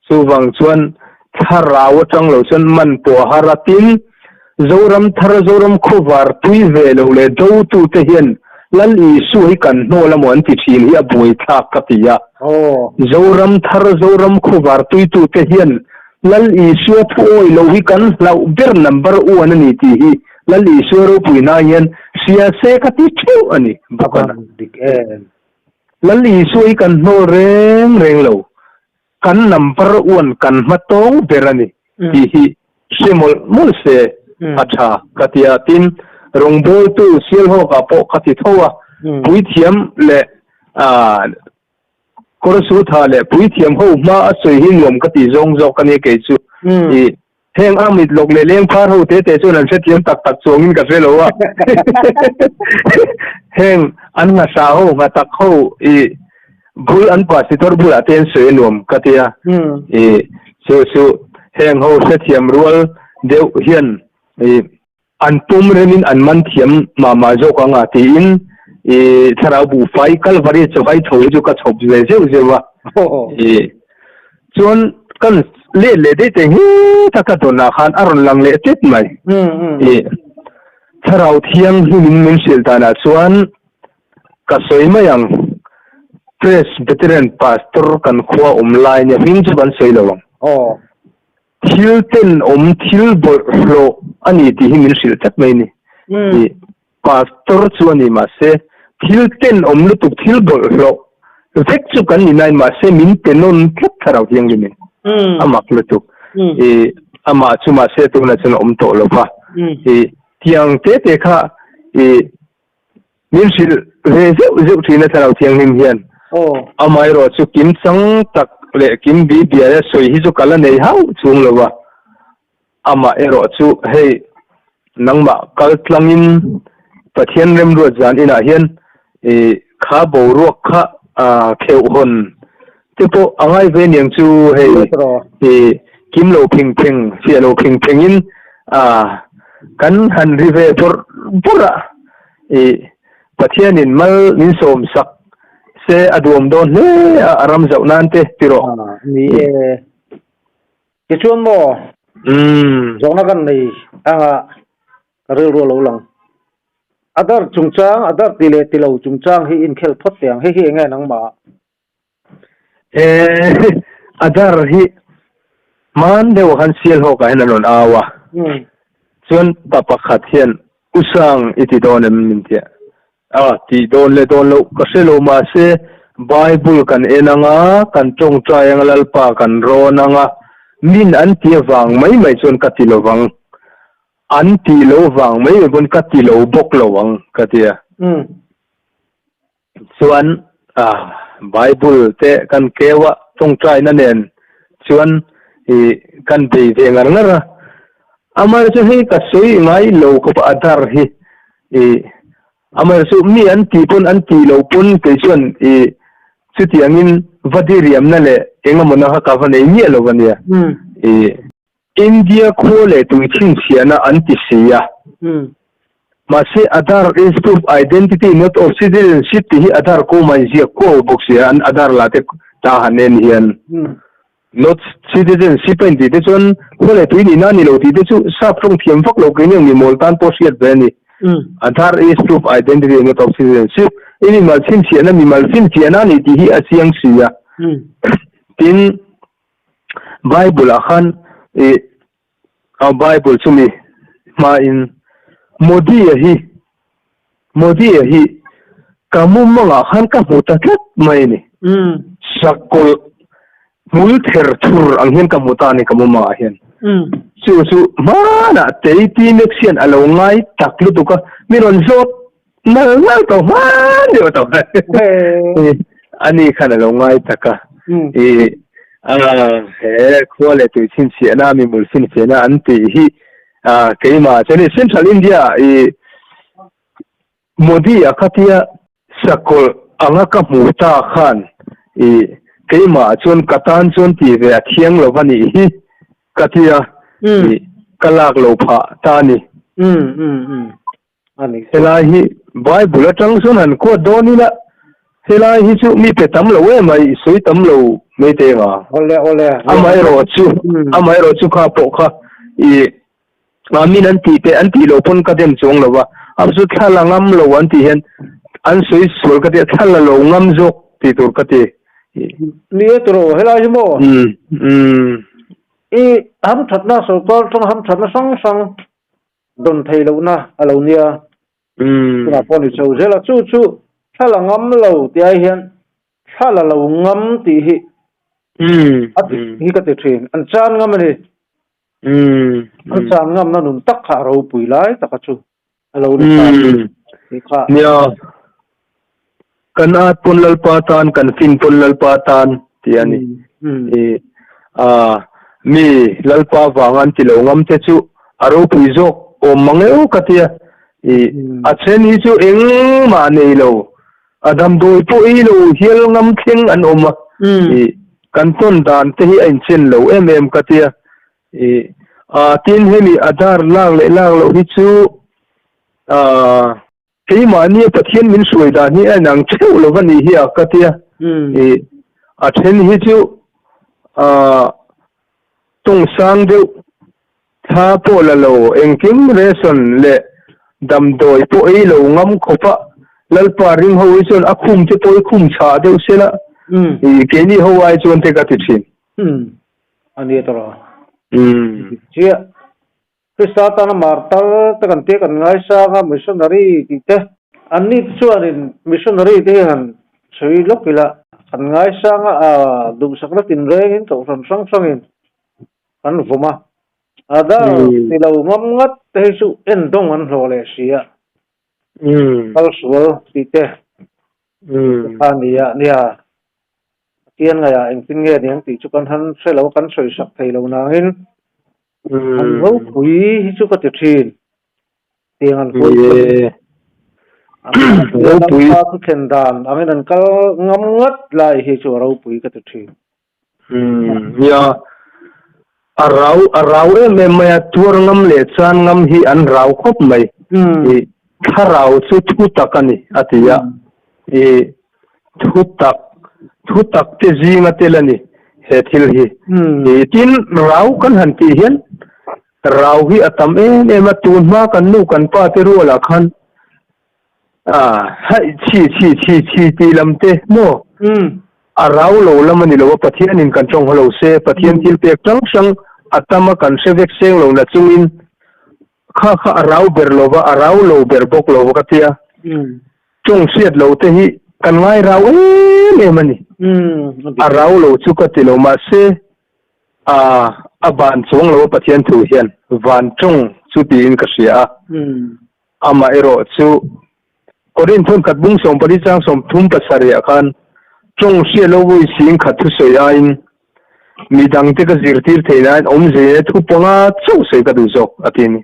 chuvang chuan thlarau atang lo chuan man pawh a har a, tin Zoram thar Zoram khawvar tui ve lo leh dotute hian Lal Isua hi kan hnawl amaw an ti thin hi a buaithlak ka ti a, Zoram thar Zoram khawvar tuitute hian Lal Isua thu awi lo hi kan hlauh ber number one a ni tih hi Lal Isua ropui hna hian hria se ka ti theuh a ni bawk a. Dik em. Lal Isua hi kan hnawl reng reng lo, kan number one kan hma tawng ber a ni tih hi hre mawlh mawlh se a tha ka ti a. Tin, rawngbawltu Sialhawkah pawh ka ti tho a, puithiam leh Kawrsultha leh puithiam ho hma a sawi hi nuam ka tih zawng zawk a nia kei chu. I heng a mit lawk leh lengphar ho te te chuan an hrethiam tak tak chuangin ka hre lo a. Heng an nghasa ho nghatak ho i bul an pasitor bulah te an sawi a nuam ka tia. I chu chu heng ho hrethiam rual deuh hian i An pum remin an man thiam mah mah zawk ang a tiin i thlarau buhfai Kalvari chawhai tho hi chu ka chhawp ve zeuh zeuh a. I chuan kan let leh daih te heta ka dawnah khan a rawn lang leh tep mai. I thlarau thianghlimin min hrilh danah chuan ka sawi mai ang. Presbyterian Pastor kan khua awm lai nia hming chu kan sawi lo ang. Thil tenawm, thil bawlhhlawh a ni tih hi min hrilh tlat mai a ni. I pastor chu a ni mahse thil tenawm lutuk, thil bawlhhlawh vek chu kan ni nain mahse min tenawn tlat thlarau thianghlim in. A mak lutuk. I amah chu mahse tunah chuan a awm tawh lo va. I tiang te te kha i Min hrilh ve zeuh zeuh thin a thlarau thianghlim hian. Amaherawh chu kim chang tak leh kim bi bial a sawi hi chu ka la nei hauh chung lo va. Amaherawh chu hei nangmah kal tlangin Pathian remruat zan inah hian i kha boruak kha kheuh hawn te pawh a ngai ve niang chu hei i kim lo phing pheng fiah lo phing phengin kan han ri ve bawrh bawrh a. I Pathianin mal min sawm sak se a duam dawn hle a, a ram zauh nan te ti rawh. Ni e. Tichuan maw? Zawhna kan nei anga ka rilru a lo lang. A dar chungchang, a dar ti leh ti lo chungchang hi inkhel phawt teh ang. Hei hi enge nangmah? E, a dar hi. Hman deuh ah khan Sialhawk ah hian an rawn au a, chuan pa pakhat hian U Sang i ti dawn em min ti a, a tih dawn leh dawn loh ka hre lo mahse Bible kan en ang a, kan tawngtai ang a Lalpa kan rawn ang a, min an ti avang mai mai chuan ka ti lo vang, an tih lo vang mai mai pawn ka ti lo bawk lo ang ka ti a. Chuan Bible te kan keu a, tawngtaina nen chuan i kan bei ve ngar ngar a. Amaherawhchu hei ka sawi ngai lo khawp a Aadhaar hi i amaherawhchu mi an tih pawn an tih loh pawn kei chuan i chutiangin va diriamna leh engemawna kha ka va nei miah lo a nia. I India khua leh tui chhinchhiahna an ti si a. Mahse, Aadhaar is proof identity not of citizenship tih hi Aadhaar kawma inziak kuau bawk si a, an Aadhaar la te ta han en hian not citizenship a intih te chuan khua leh tui nihna a ni lo tih te chu sap tawng thiam vak lo keini ang mi mawl tan pawh hriat ve a ni. Aadhaar is proof identity not of citizenship i mimal chhinchhiahna mimal finfiahna a ni tih hi a chiang si a. Tin, Bible ah khan ih a Bible chumi hmain Modi-a hi Modi-a hi ka mumangah khan ka hmu ta tlat mai a ni. Sakawlh hmul ther thur ang hian ka hmu ta a ni ka mumangah hian. Chu chu hmanah Teiti Max hian a lo ngai tak lutuk a, mi rawn zawt nal nal tawh hman deuh tawh ani khan a lo ngai tak a i a he khua leh tui chhinchhiahna mi mul chhinchhiahna an tih hi a keimah chuan Central India i Modi a khatia sakawlh anga ka hmu ta khan i keimah chuan ka tan chuan ti ve a thiang lo va nih hi ka tia i ka lak lo phah ta ni. A ni. Helai hi Bible atang chuan han quote dawn ila, helai hi chu mi pe tam lo em ai, sawi tam lo mai te nga. Awle awle. Amaherawh chu, amaherawh chu kha pawh kha i Amin an tih te an tih loh pawn ka dem chuang lo va, a chu thla la ngam lo an tih hian an sawi sual ka ti a, thla la lo ngam zawk tih tur ka ti. Ni e tiraw, helai hi maw? I hamthatna sorkar atanga hamthatna hrang hrang Dawn thei lohna a lo nia. Tunah pawh ni chho zel a, chu chu thla la ngam lo tih ai hian thla la lo ngam tih hi a dik hi ka ti thin. An chan ngam a ni. An chan ngamna nun tak kha a ropui lai taka chu a lo ni ta tih kha. Nia, kan at pawn Lalpa tan, kan fin pawn Lalpa tan tih a ni. Mi Lalpa vang an ti lo ngam te chu a ropui zawk awm mang eo ka tia. A then hi chu engmah nei lo, a damdawi pawh ei lo hial ngam thleng an awm a. Kan tawn dan te hi a inchen lo em em ka tia. Tin hemi Aadhaar lak leh lak loh hi chu Keimahnia Pathian min hruai dan hi a inang theuh lo va nih hi a ka tia. I a then hi chu tawng sang deuh thla pawh la lo, engkim ration leh damdawi pawh ei lo ngam khawp a, Lalpa ring ho hi chuan a khum te pawh hi khum chhah deuh sela, i keini ho ai chuan te ka ti thin. A nia tawh. Chiah. Krista tana martar te kan tia kan ngaisang a, missionary tih te. Anni te chuanin missionary te hi han sawi lawk ila, kan ngaisang a, duhsakna tinrengin kohhran hrang hrangin kan vawm a. Adar ti lo ngam ngat te hi chu endawng an hlawh leh si a, kalsual tih te kha a ni a, nia. Pathian ngaihah engtin nge niang tih chu kan han hre lo, kan sawi sak thei lo nangin An ropui hi chu ka ti thin. Tiang an huai chuan Ropui. Lalpa thu thlen dan angin an kal ngam ngat lai hi chu a ropui ka ti thin. Nia, a rau a rau em em mai a, tuar ngam leh chan ngam hi an rau khawp mai. I thlarau chu thu tak a ni a ti a. I Thu tak, thu tak te zinga tel a ni he thil hi. Tin, rau kan han tih hian rau hi a tam em em a, tun hma kan nu kan pa te rualah khan ah haih chhi chhi chhi chhi tih lam te maw? A rau lo lam a ni lo a, Pathianin kan tawng haw lo se, Pathian thil pek hrang hrang a tam a kan hre vek seng lo na chungin kha kha a rau ber lo va, a rau lo ber bawk lo va ka tia. Tawng hriat lo te hi kan ngai rau em em a ni. A rau lo chu ka ti lo mahse a a van chuang lo a Pathian thu hian van tawng chu tiin ka hria a. Amaherawh chu Korin thawnkhat bung 14 chang 37 ah khan tawng hriat lo vawi sing khat thusawi aiin midangte ka zirtir theih nain awmzia thu panga chauh sawi ka duh zawk a ti a ni.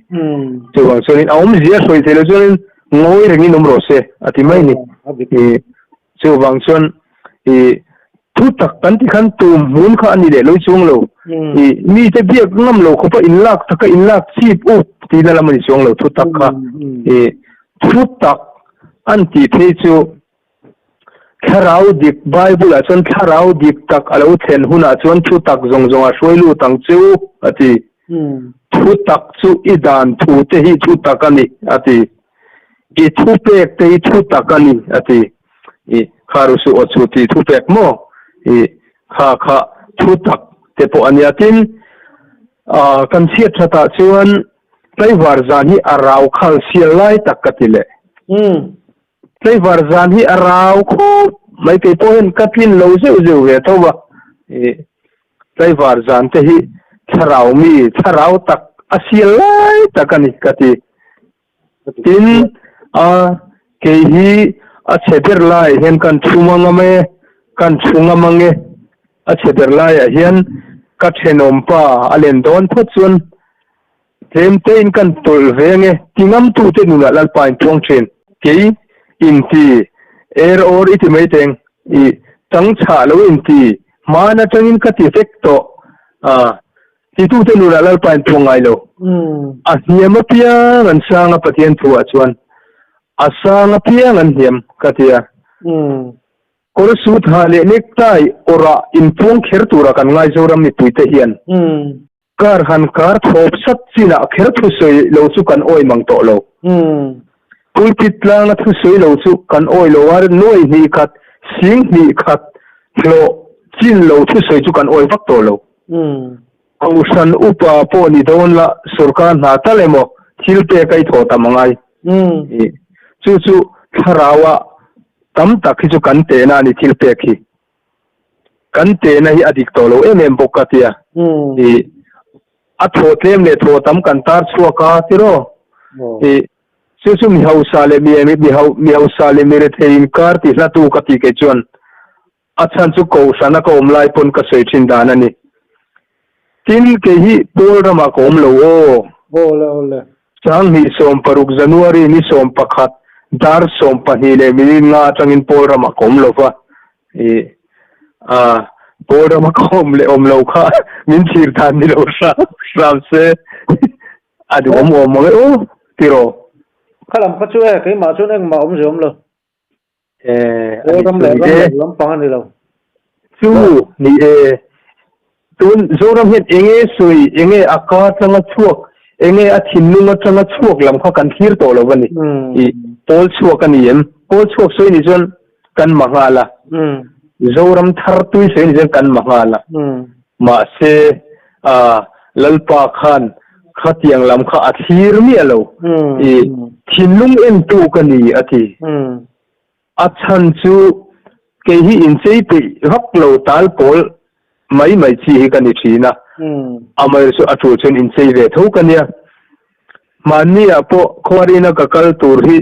Chuvang chuanin a awmzia sawi theih loh chuanin ngawi rengin awm rawh se a ti mai a ni. Chuvang chuan i thu tak kan ti khan tum hmun kha a ni leh lo chuang lo. I mite biak ngam lo khawpa inlak taka inlak chip up tihna lam a ni chuang lo thu tak kha. I thu tak an tih phei chu thlarau dik Bible ah chuan thlarau dik tak a lo thlen hunah chuan thu tak zawng zawng a hruai lut ang che u a ti. Thu tak chu i dan thu te hi thu tak a ni a ti. I thu pek te hi thu tak a ni, a ti. I kha ru suh aw chu tih thu pek maw? I kha kha thu tak te pawh a nia. Tin, kan chhiat thatah chuan tlaivar zan hi a rau khal sial lai tak ka ti leh. Tlaivar zan hi a rau khawp mai, kei pawh hian ka tlin lo zeuh zeuh ve tho va. I tlaivar zan te hi thlarau mi, thlarau tak a sial lai tak a ni ka ti. Tin, a kei hi a chhe ber laiah hian kan thu mangam e, kan thu ngam ang e. A chhe ber laiah hian ka thenawm pa a len dawn phawt chuan tlem tein kan tawlh ve ang e ti ngamtute nunah Lalpa in puang thin. Kei inti er awr i ti mai teng, i chang chhah lo inti hman atangin ka ti vek tawh a. Titute nunah Lalpa in puang ngai lo. A hniam apiang an sang a Pathian thuah chuan a sang apiang an hniam ka ti a. Kawr sut ha leh necktie awrah inpuang kher tura kan ngai Zoram mipuite hian kar han kar thawp sat chinah kher thusawi lo chu kan awi mang tawh lo. Pulpit tlanga thusawi lo chu kan awi lo a, nuai hnih khat, sing hnih khat hlawh chin lo thusawi chu kan awi vak tawh lo. Kohhran upa pawh ni dawn la, sorkar hna tal emaw thil pek a i thawh tam a ngai. Chu chu thlaraua tam tak hi chu kan tehna a ni thil pek hi. Kan tehna hi a dik tawh lo em em bawk ka tia. A thawh tlem leh thawh tam kan tar chhuak a tiraw. Chu chu mi hausa leh mi hausa leh mi rethei inkar ti hlatu ka tih kei chuan A chhan chu Kohhrana ka awm lai pawn ka sawi thin dan a ni. Tin, kei hi Pawl ramah ka awm lo aw. Awle, awle. Sanghnih 16 January ni 11 dar 12 leh minute nga atangin Pawl ramah ka awm lo va. I, a, Pawl rama ka awm leh awm lo kha min thlir dan ni lo hram hram se a duhawm awm mang e aw, tiraw? Kha lam kha chu e, keimah chuan engmah awmze awm lo. Eh, Kawl ram leh ram lo lampang a ni lo. Chu ni e, tun Zoram hian enge sawi, enge a ka atanga chhuak, enge a thinlung atanga chhuak lam kha kan thlir tawh lo a ni. I pawl chhuak a ni em? Pawl chhuak sawi ni chuan kan ma nghal a. Zoram thar tui sawi ni chuan kan ma nghal a. Mahse, Lalpa khan khatiang lam kha a thlir miah lo. I thinlung entu ka ni, a ti. A chhan chu kei hi inchei peih vak lo tal pawl mai mai chi hi ka ni thin a. Amaherawhchu a tul chuan inchei ve tho ka nia. Hmanni-ah pawh khuarina ka kal tur hi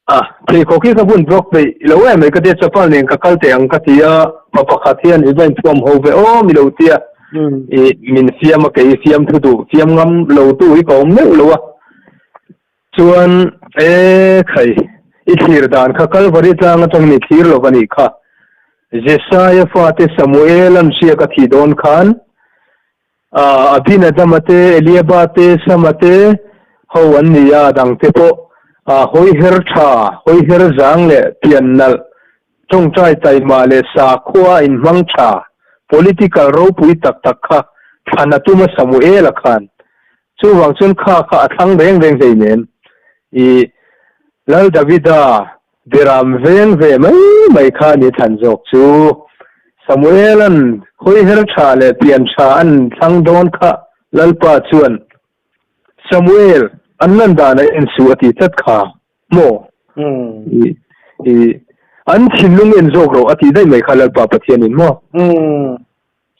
A, pheikhawk hi ka bun block peih lo em mai ka tia, chapal nen ka kal teh ang ka ti a, pa pakhat hian i va inthuam ho ve aw mi lo tia, i min fiam a kei fiam thu duh fiam ngam lo tu hi ka awm meuh lo a, chuan e khai i thlir dan kha Kalvari tlang atangin i thlir lo va nih kha, Jesaia fate Samuel an hria ka thih dawn khan Abinadama te, Eliaba te, Sama te ho an ni a, dangte pawh hawiher tha, hawiher zang leh pian nalh, tawngtai taima leh sakhua inhmang tha, political ropui tak tak kha thlan a tum a Samuela khan. Chuvang chuan kha kha a thlang reng reng hleinem. I Lal Davida Beram veng ve mai mai kha ni thlan zawk chu. Samuela'n hawiher tha leh pian tha an thlang dawn kha Lalpa chuan, Samuel, an lan dan a en suh a ti tlat kha maw? I, an thinlung en zawk rawh a ti daih mai kha Lalpa Pathianin maw?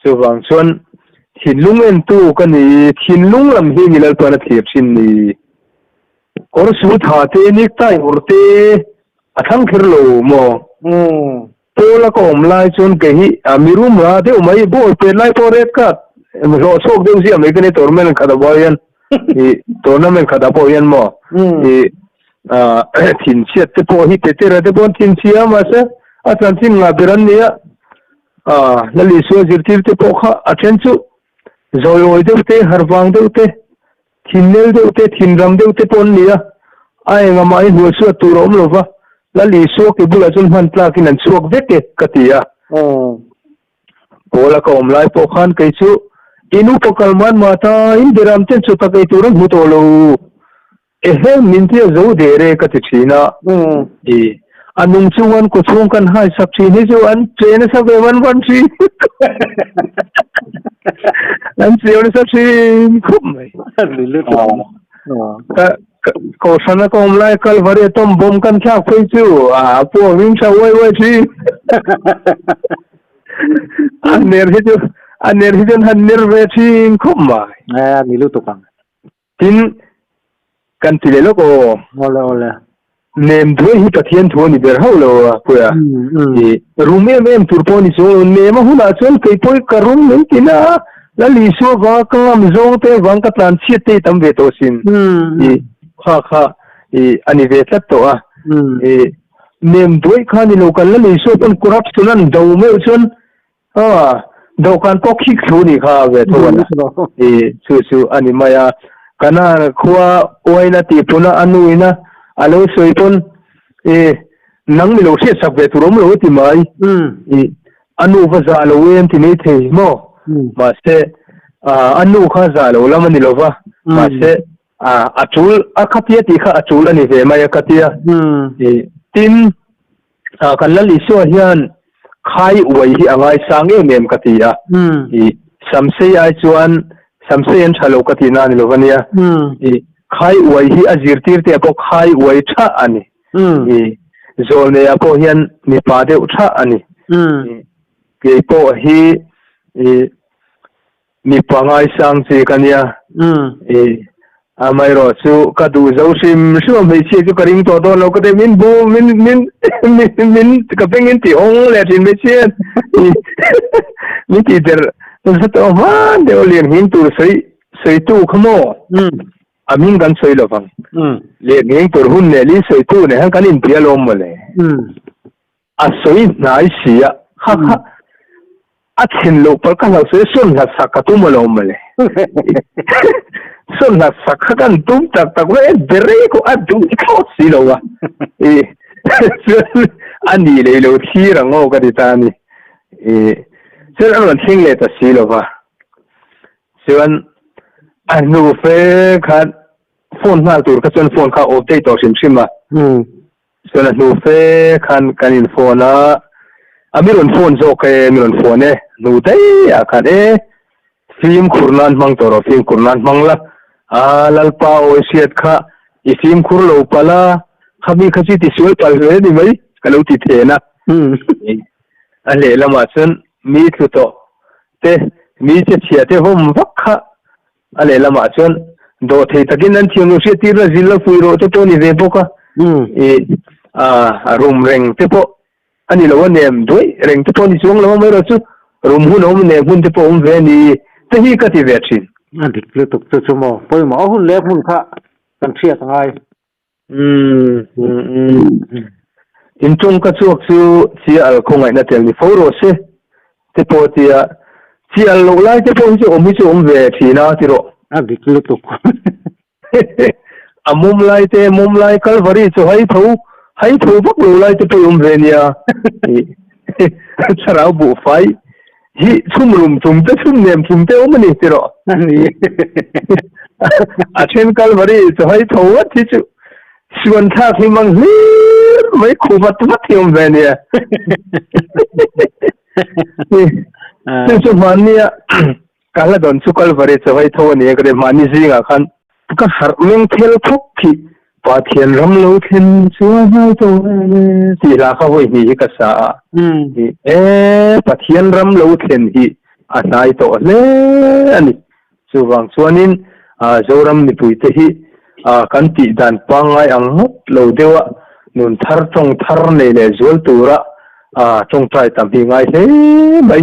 Chuvang chuan thinlung entu ka ni, thinlung lam hi ni Lalpa'n a thlir thin ni. Kawr su tha te, necktie awrh te a thlang kher lo maw? Paula ka awm lai chuan kei hi a mi rum ra deuh mai, ball pet lai pawh red card hlawh chhuak deuh ziah mai ka ni tournament khatah pawh hian i tournament khatah pawh hian maw i thinchhiat te pawh hi Petera te pawh an thinchhia a mahse a chanchin ngah ber an ni a, Lal Isua zirtir te pawh kha a then chu zawiawi deuh te, harvang deuh te, Thinnel deuh te, thinram deuh te pawh an ni a, a enga mah hi hnuai chhuat tur a awm lo va, Lal Isua ke bulah chuan hman tlakin an chhuak vek e, ka ti a. Paula ka awm lai pawh khan kei chu in upa kal man mah ta, in beram ten chu tak ei tur an hmu tawh lo, ehe min tia zo der e ka ti thin a. I a nung chung an kawchhung kan haisak thin hi chu an che nasa ve van van thin. An chiau nasa thin khawp mai. Ka kohhrana ka awm lai Kalvari atom bomb kan thlak phei chu a puak ring tha uai uai thin. A ner hi chu a ner hi chuan han ner ve thin khawp mai. A ni lutuk ang. Tin, kan ti leh lawk aw. Awle awle. Nem duai hi Pathian thu a ni ber hauh lo a puia. I rum em em tur pawh a ni chuang lo. Nem a hunah chuan kei pawh ka rum min ti na a, Lal Isua vanga ka ngam zawng te vang ka tlan chhiat te i tam ve tawh sin. I kha kha i a ni ve tlat tawh a. I nem duai kha ni lo kan Lal Isua pawn corruption an do meuh chuan Aw, dawhkan pawh khik thlu nih kha ve tho a na. I chu chu a ni mai a. Kana khua uaina tih puna a nuina a lo sawi pawn i nang mi lo hriat sak ve tur awm lo a ti mai. I a nu va zah lo em ti mai thei maw? Mahse a nu kha zah lo lam a ni lo va. Mahse a tul a khatia tih kha a tul a ni ve mai a khatia. I tin Kan Lal Isua hian khai uai hi a ngaisang em em ka ti a. I Samsei ai chuan Samsei an tha lo ka tihna a ni lo va nia. I khai uai hi a zirtir te ah pawh khai uai tha a ni. I zawlnei ah pawh hian mipa deuh tha a ni. Kei pawh hi i Mipa ngaisang chi ka nia. I amaherawh chu ka duh zo hrim hrim a hmeichhia chu ka ring tawh dawn lo ka ti min bu min min min min ka beng in ti hawng leh thin hmeichhia min tih der nasa tawh hman deuh lian nghing tur sawi sawitu kha maw a hming kan sawi lo vang lian nghing tur hun leh li sawitu nen khan kan inbia lawm mawle. A sawi hnai si a, kha kha a thlen loh palh ka hlauh sawi sawn hlat sak ka tum alawm mawle. Sawn hlat sak kha kan tum tak tak ve berei kawh a duh thlawt si lo a. I chuan a nih leh lo thlir ang aw ka ti ta a ni. I chuan a rawn thleng leh ta si lo va. Chuan a hnu fe khan phone nghal tur kha chuan phone kha a off daih tawh hrim hrim a. Chuan a hnu fe khan kan in phone a, a mi rawn phone zawk e, mi rawn phone e, hnu daih ah khan e, fimkhur nan hmang tawh rawh, fimkhur nan hmang la, a Lalpa awi hriat kha i fimkhur lo palh a, khami kha chu i tisual palh hle ni mai ka lo ti then a. A lehlamah chuan mi tlu tawh te, mi che chhia te vawm vak kha A lehlamah chuan dawhthei takin an thiamlo hriattir a zil a fuih rawh te pawh a ni ve bawk a. I a rum reng te pawh a ni lo a nem duaih reng te pawh a ni chuang lo a amaherawh chu rum hun a awm nem hun te pawh a awm ve a ni te hi ka ti ve thin. A dik lutuk chu chu maw pawimawh a hun leh hmun kha kan hriat a ngai. Umm in tawngka chhuak chu chi al khawngaihna tel ni fo rawh se te pawh tia chi al loh lai te pawh hi chu awm hi chu awm ve thin a ti rawh. A dik lutuk. A mawm lai te mawm lai Kalvari chu hai tho hai tho vak lo lai te pawh i awm ve nia. Thlarau buhfai Hi chhum rum chum te chhum nem chum te awm a ni ti rawh. A ni. A then Kalvari chu hai tho vat hi chu suan thlak hi mang hlir mai khu vat vat hi awm ve nia. Chu chu hmannia ka hla dawn chu Kalvari chaw hei tho a ni a ka ti hmanni zingah khan ka harh meng phel phawk khi Pathian ram lo thlen chu a hnai tawh em e tih hla kha vawi hnih hi ka sa a. E Pathian ram lo thlen hi a hnai tawh hle a ni. Chuvang chuanin Zoram mipuite hi kan tih dan pangngai ang ngawt lo deuha nun thar tawng thar nei leh zual tura tawngtai tam hi ngai hle mai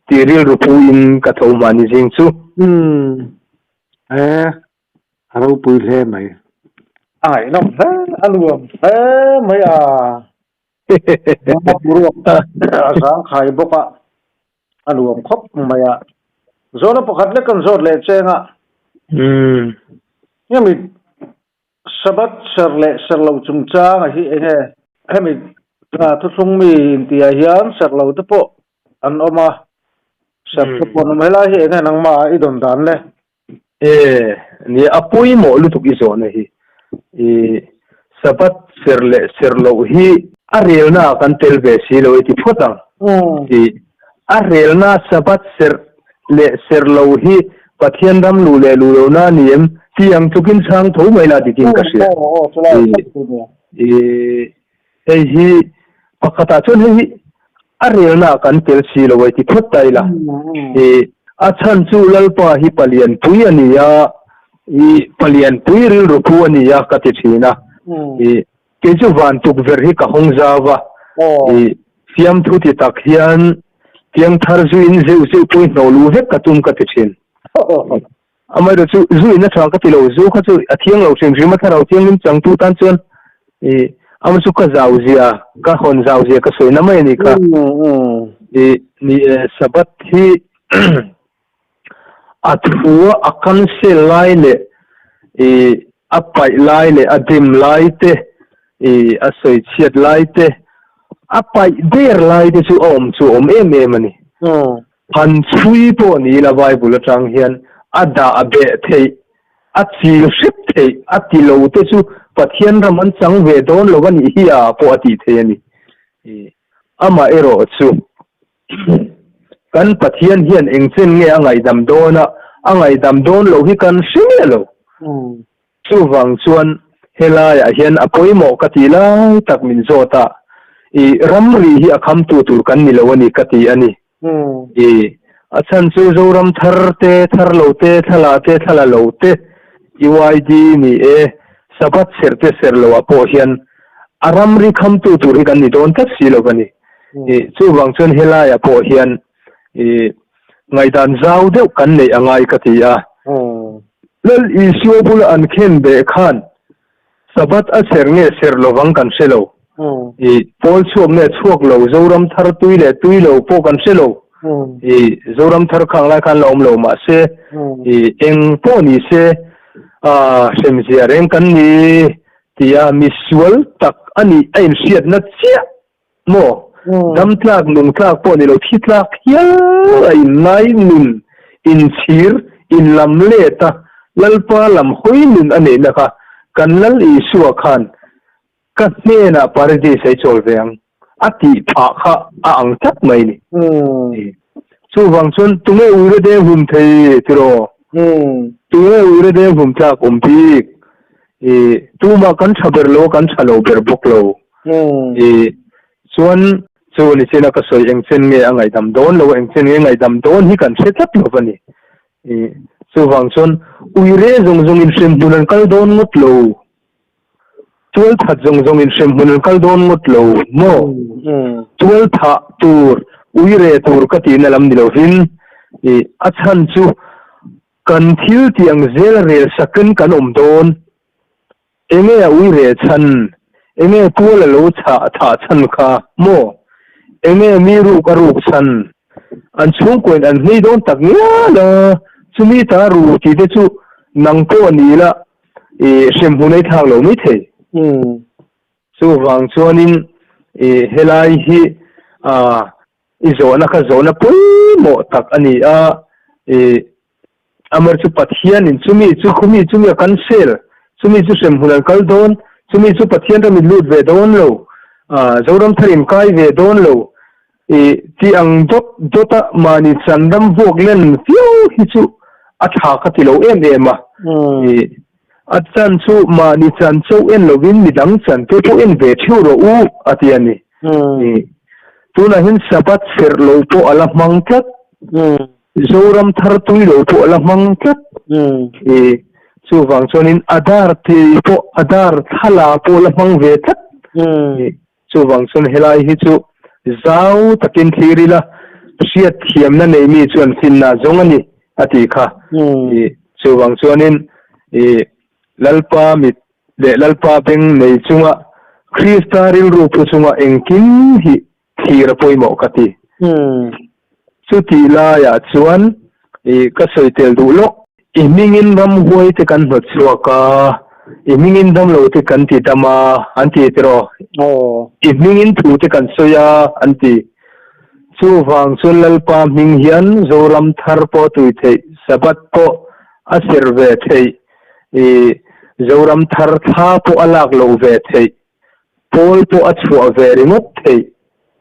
tih rilru phuin ka tho mahni zing chu. Umm e a ropui hle mai. A ngaihnawm hle a nuam hle mai a. A zangkhai bawk a. A nuam khawp mai a. Zawhna pakhat lek kan zawt leh cheng a. Hemi Sabbath ser leh ser lo chungchang a hi enge hemi thuthlung mi intiah hian ser lo te pawh an awm a, ser te pawh an awm a. Helai hi enge nangmah i dawn dan le? E, nia a pawimawh lutuk i zawhna hi. I Sabbath ser leh ser loh hi a relna ah kan tel ve si lo i ti phawt ang. I a relna Sabbath ser leh ser loh hi Pathian ram luh leh luh lohna a ni em? Ti ang tlukin chhang tho mai la dikin ka hria. I hei hi pakhatah chuan hei hi A relna ah kan tel si lo ai ti phawt ta ila. I a chhan chu Lalpa hi palianpui a ni a, i palianpui rilru phu a ni a ka ti thin a. I kei chu van tukverh hi ka hawng zau va, i fiamthu ti tak hian piangthar zuiin zeuh zeuh pawh i hnawh luh vek ka tum ka ti thin. Amaherawh chu zu in a tha ka ti lo, zu kha chu a thiang lo hrim hrim a, thlarau thianghlim changtu tan chuan i ama chu ka zau zia, ka hawn zau zia ka sawi na mai a ni kha. I ni e, Sabbath hi a thu a cancel lai leh i a paih lai leh a dim lai te, i a sawi chhiat lai te, a paih der lai te chu a awm chu a awm em em a ni. Han chhui pawh ni la Bible atang hian a dah beh theih, a chil hrep theih, a ti lo te chu Pathian ram an chang ve dawn lo a nih hi a pawh a tih theih a ni. Amah erawh chu kan Pathian hian engchen nge a ngaihdam dawn a, a ngaihdam dawn loh hi kan hre miah lo. Chuvang chuan helaiah hian a pawimawh ka tih lai tak min zawt a, i ramri hi a khamtu tur kan ni lo a ni ka ti a ni. I a chhan chu Zoram thar te, thar lo te, thla te, thla la lo te, UID ni e, Sabbath serh te serh lo ah pawh hian a ramri khamtu tur hi kan ni dawn tlat si lo va ni. I chuvang chuan helaiah pawh hian i ngaihdan zau deuh kan neih a ngai ka ti a. Lal Isua bula an khen beh khan Sabbath a ser nge ser lovang kan hre lo. I pawl chhuak nge chhuak lo, Zoram thar tui leh tui lo pawh kan hre lo. I Zoram thar khang lai khan la awm lo mahse i eng pawh ni se a hremzia reng kan ni tia misual tak a nih a inhriatna chiah Maw? Dam tlak, nung tlak pawh ni lo, thi tlak hial a inngai nun, inchhir, inlam let a, Lalpa lam hawi nun a neihna kha kan Lal Isua khan ka hnenah Paradise a i chawl ve ang a tih phah kha a ang tlat mai ni. Chuvang chuan tunge uire deng hum thei tiraw? Tunge uire deng hum tlak awm bik? Tumah kan tha ber lo a, kan tha lo ber bawk lo. I chuan chu ni chin a ka sawi eng chen nge a ngaihdam dawn lo, eng chen nge ngaihdam dawn hi kan hre tlat lo va ni. I chuvang chuan uire zawng zawng in hremhmun an kal dawn ngawt lo, tual that zawng zawng in hremhmun an kal dawn ngawt lo maw? Tual thah tur, uire tur ka tihna lam ni lovin i a chhan chu kan thil tih ang zel a rel sakin kan awm dawn. Enge a ui reh chhan? Enge tual a lo chhah thah chhan kha maw? Enge mi ruk a ruk chhan? An chhungkuain an hlei dawn tak ngial a, chumi ta ru tih te chu nang pawh a ni la, i hremhmun ei thlak lo mai thei. Chuvang chuanin i helai hi i zawhna kha zawhna pawimawh tak a ni a, i Amar chu Pathianin chumi chu khumi chumi a cancel, chumi chu hremhmun an kal dawn, chumi chu Pathian ram in lut ve dawn lo, Zoram thar in kai ve dawn lo. I ti ang dawt dawt a mahni chan ram vuak len viau hi chu a tha ka ti lo em em a. I a chan chu mahni chan chauh en lovin midang chan te pawh en ve theuh rawh u a ti a ni. I tunah hian Sabbath serh lo pawh a la hmang tlat. Zoram thar tui lo pawh a la hmang tlat. I chuvang chuanin Adar tih pawh Adar thla pawh a la hmang ve tlat. I Chuvang chuan helai hi chu zau takin thlir ila, hriatthiamna nei mi chuan finna zawng a ni, a ti kha. I Chuvang chuanin i Lalpa mit leh Lalpa beng nei chunga Krista rilru pu chunga engkim hi thlir a pawimawh ka ti. Chutih laiah chuan i ka sawi tel duh lawk. I hmingin ramhuai te kan hnawt chhuak a, i hmingin damlo te kan ti dam a, an ti tiraw? I hmingin thu te kan sawi a, an ti. Chuvang chuan Lalpa hming hian Zoram thar pawh tui theih, Sabbath pawh a serh ve theih, i Zoram thar thla pawh a lak loh ve theih, pawl pawh a chhuah ve ringawt theih,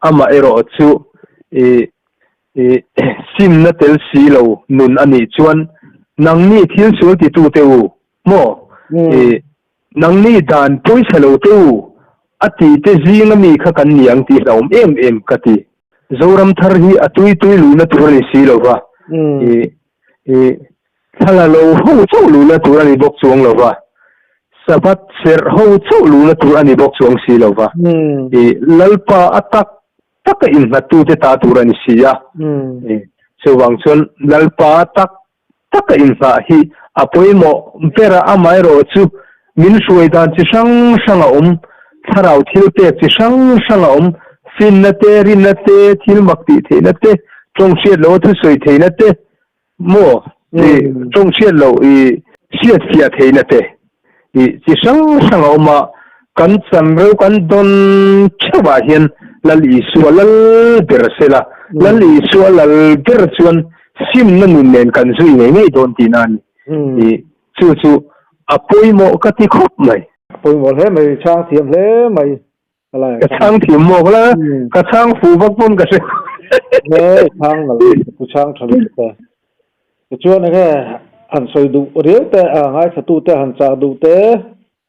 amaherawh chu i I simna tel si lo nun a nih chuan nangni thil sual titute u maw? I nangni dan pawisa lo te u a tih te zinga mi kha kan ni ang tih hlauhawm em em ka ti. Zoram thar hi a tui tui luhna tur a ni si lo va, i i thla lo ho chauh luhna tur a ni bawk chuang lo va, Sabbath serh ho chauh luhna tur a ni bawk chuang si lo va, i Lalpa a tak taka innghattute ta tur a ni si a. Chuvang chuan Lalpa tak taka inghah hi a pawimawh ber a, amaherawh chu min hruai dan chi hrang hrang a awm, thlarau thil pek chi hrang hrang a awm, finna te, rinna te, thil mak tih theihna te, tawng hriat loha thusawi theihna te, Maw? I tawng hriat loh i hriat fiah theihna te i chi hrang hrang a awm a, kan chan reuh kan dawn theuhah hian Lal Isua lal ber sela, Lal Isua lal ber chuan simna nun nen kan zui ngei ngei dawn tihna a ni. I chu chu a pawimawh ka ti khawp mai. A pawimawh hle mai, chhang thiam hle mai. Ka chhang thiam mawk la, ka chhang fuh vak pawn ka hre. He chhang nal ku chhang tha lutuk e. Tichuan enge han sawi duh riau te a ngaithla tu te han chah duh te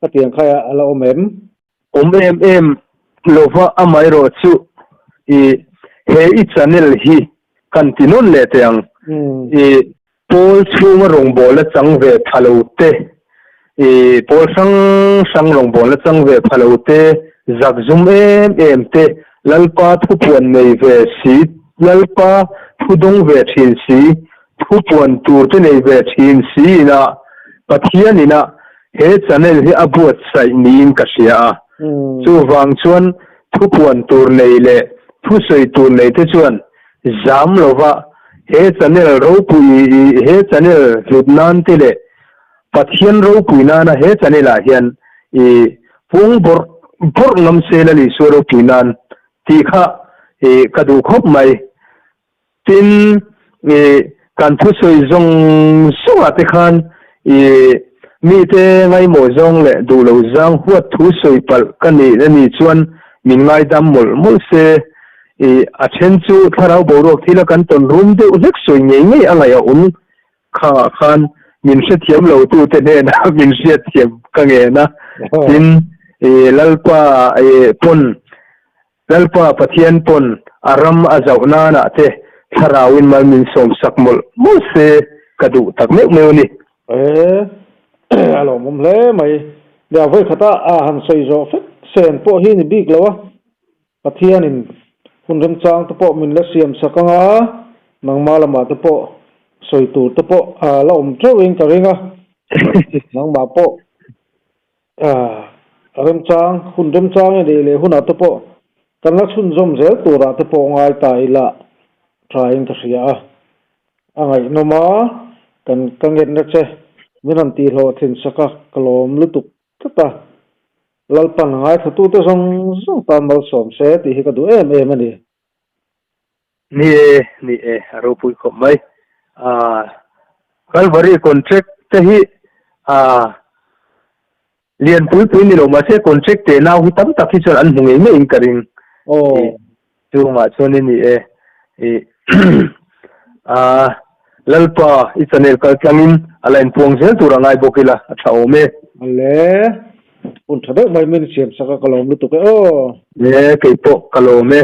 ka tiang khai a la awm em? Awm em em lova amaherawh chu i he i channel hi kan ti nawn leh teh ang. I Pawl chhunga rawngbawlna chang ve pha lo te, i pawl hrang hrang rawngbawlna chang ve pha lo te, zakzum em em te, Lalpa thupuan nei ve si, Lalpa thudawng ve thin si, thupuan tur te nei ve thin si ina Pathian ina he channel hi a buatsaih niin ka hria a. Chuvang chuan thupuan tur nei leh thusawi tur nei te chuan Zam lova he channel ropui he channel hlut nan te leh Pathian ropui nana he channel ah hian i pung bawrh bawrh ngam se la Isua ropui nan tih kha i ka duh khawp mai. Tin i kan thusawi zawng zawng ah te khan i mite ngaimawh zawng leh duh lo zang huat thu sawi palh ka nih a nih chuan min ngaidam mawlh mawlh se I a then chu thlarau boruak thila kan tawn rum deuh hlek sawi ngei ngei a ngaih a awm kha khan min hrethiam lo tute hnenah min hriatthiam ka ngen a. Tin, i Lalpa i pawn Lalpa Pathian pawn a ram a zauh nanah te thlarauin mal min sawm sak mawlh mawlh se ka duh tak meuh meuh a ni. E a lawmawm hle mai. Nia vawikhata a han sawi zawh fek sen pawh hi ni bik lo a. Pathianin hun remchang te pawh min la siam sak ang a, nangmah lamah te pawh sawi tur te pawh a la awm teuhin ka ring a, nangmah pawh remchang, hun remchang i neih leh hunah te pawh kan la chhunzawm zel turah te pawh ngai ta ila thain ka hria a, a ngaihnawm a, kan ka ngenna che min rawn tihhlawhtlin sak a, ka lawm lutuk tlat a. Lalpan ngaithlatute zawng zawng tan malsawm se tih hi ka duh em em a ni. Ni e, ni e, a ropui khawp mai. Aaa Calvary contract te hi aaa lian pui pui ni lo mahse contract te nau hi tam tak hi chuan an hmu ngei ngeiin ka ring. Aw. Chungah chuan i ni e. I a Lalpa i channel kal tlangin a la inpuang zel tur a ngai bawk ila a tha awm e. Ale, hun tha deuh mai min siam sak a ka lawm lutuk e aw. E, kei pawh ka lawm e.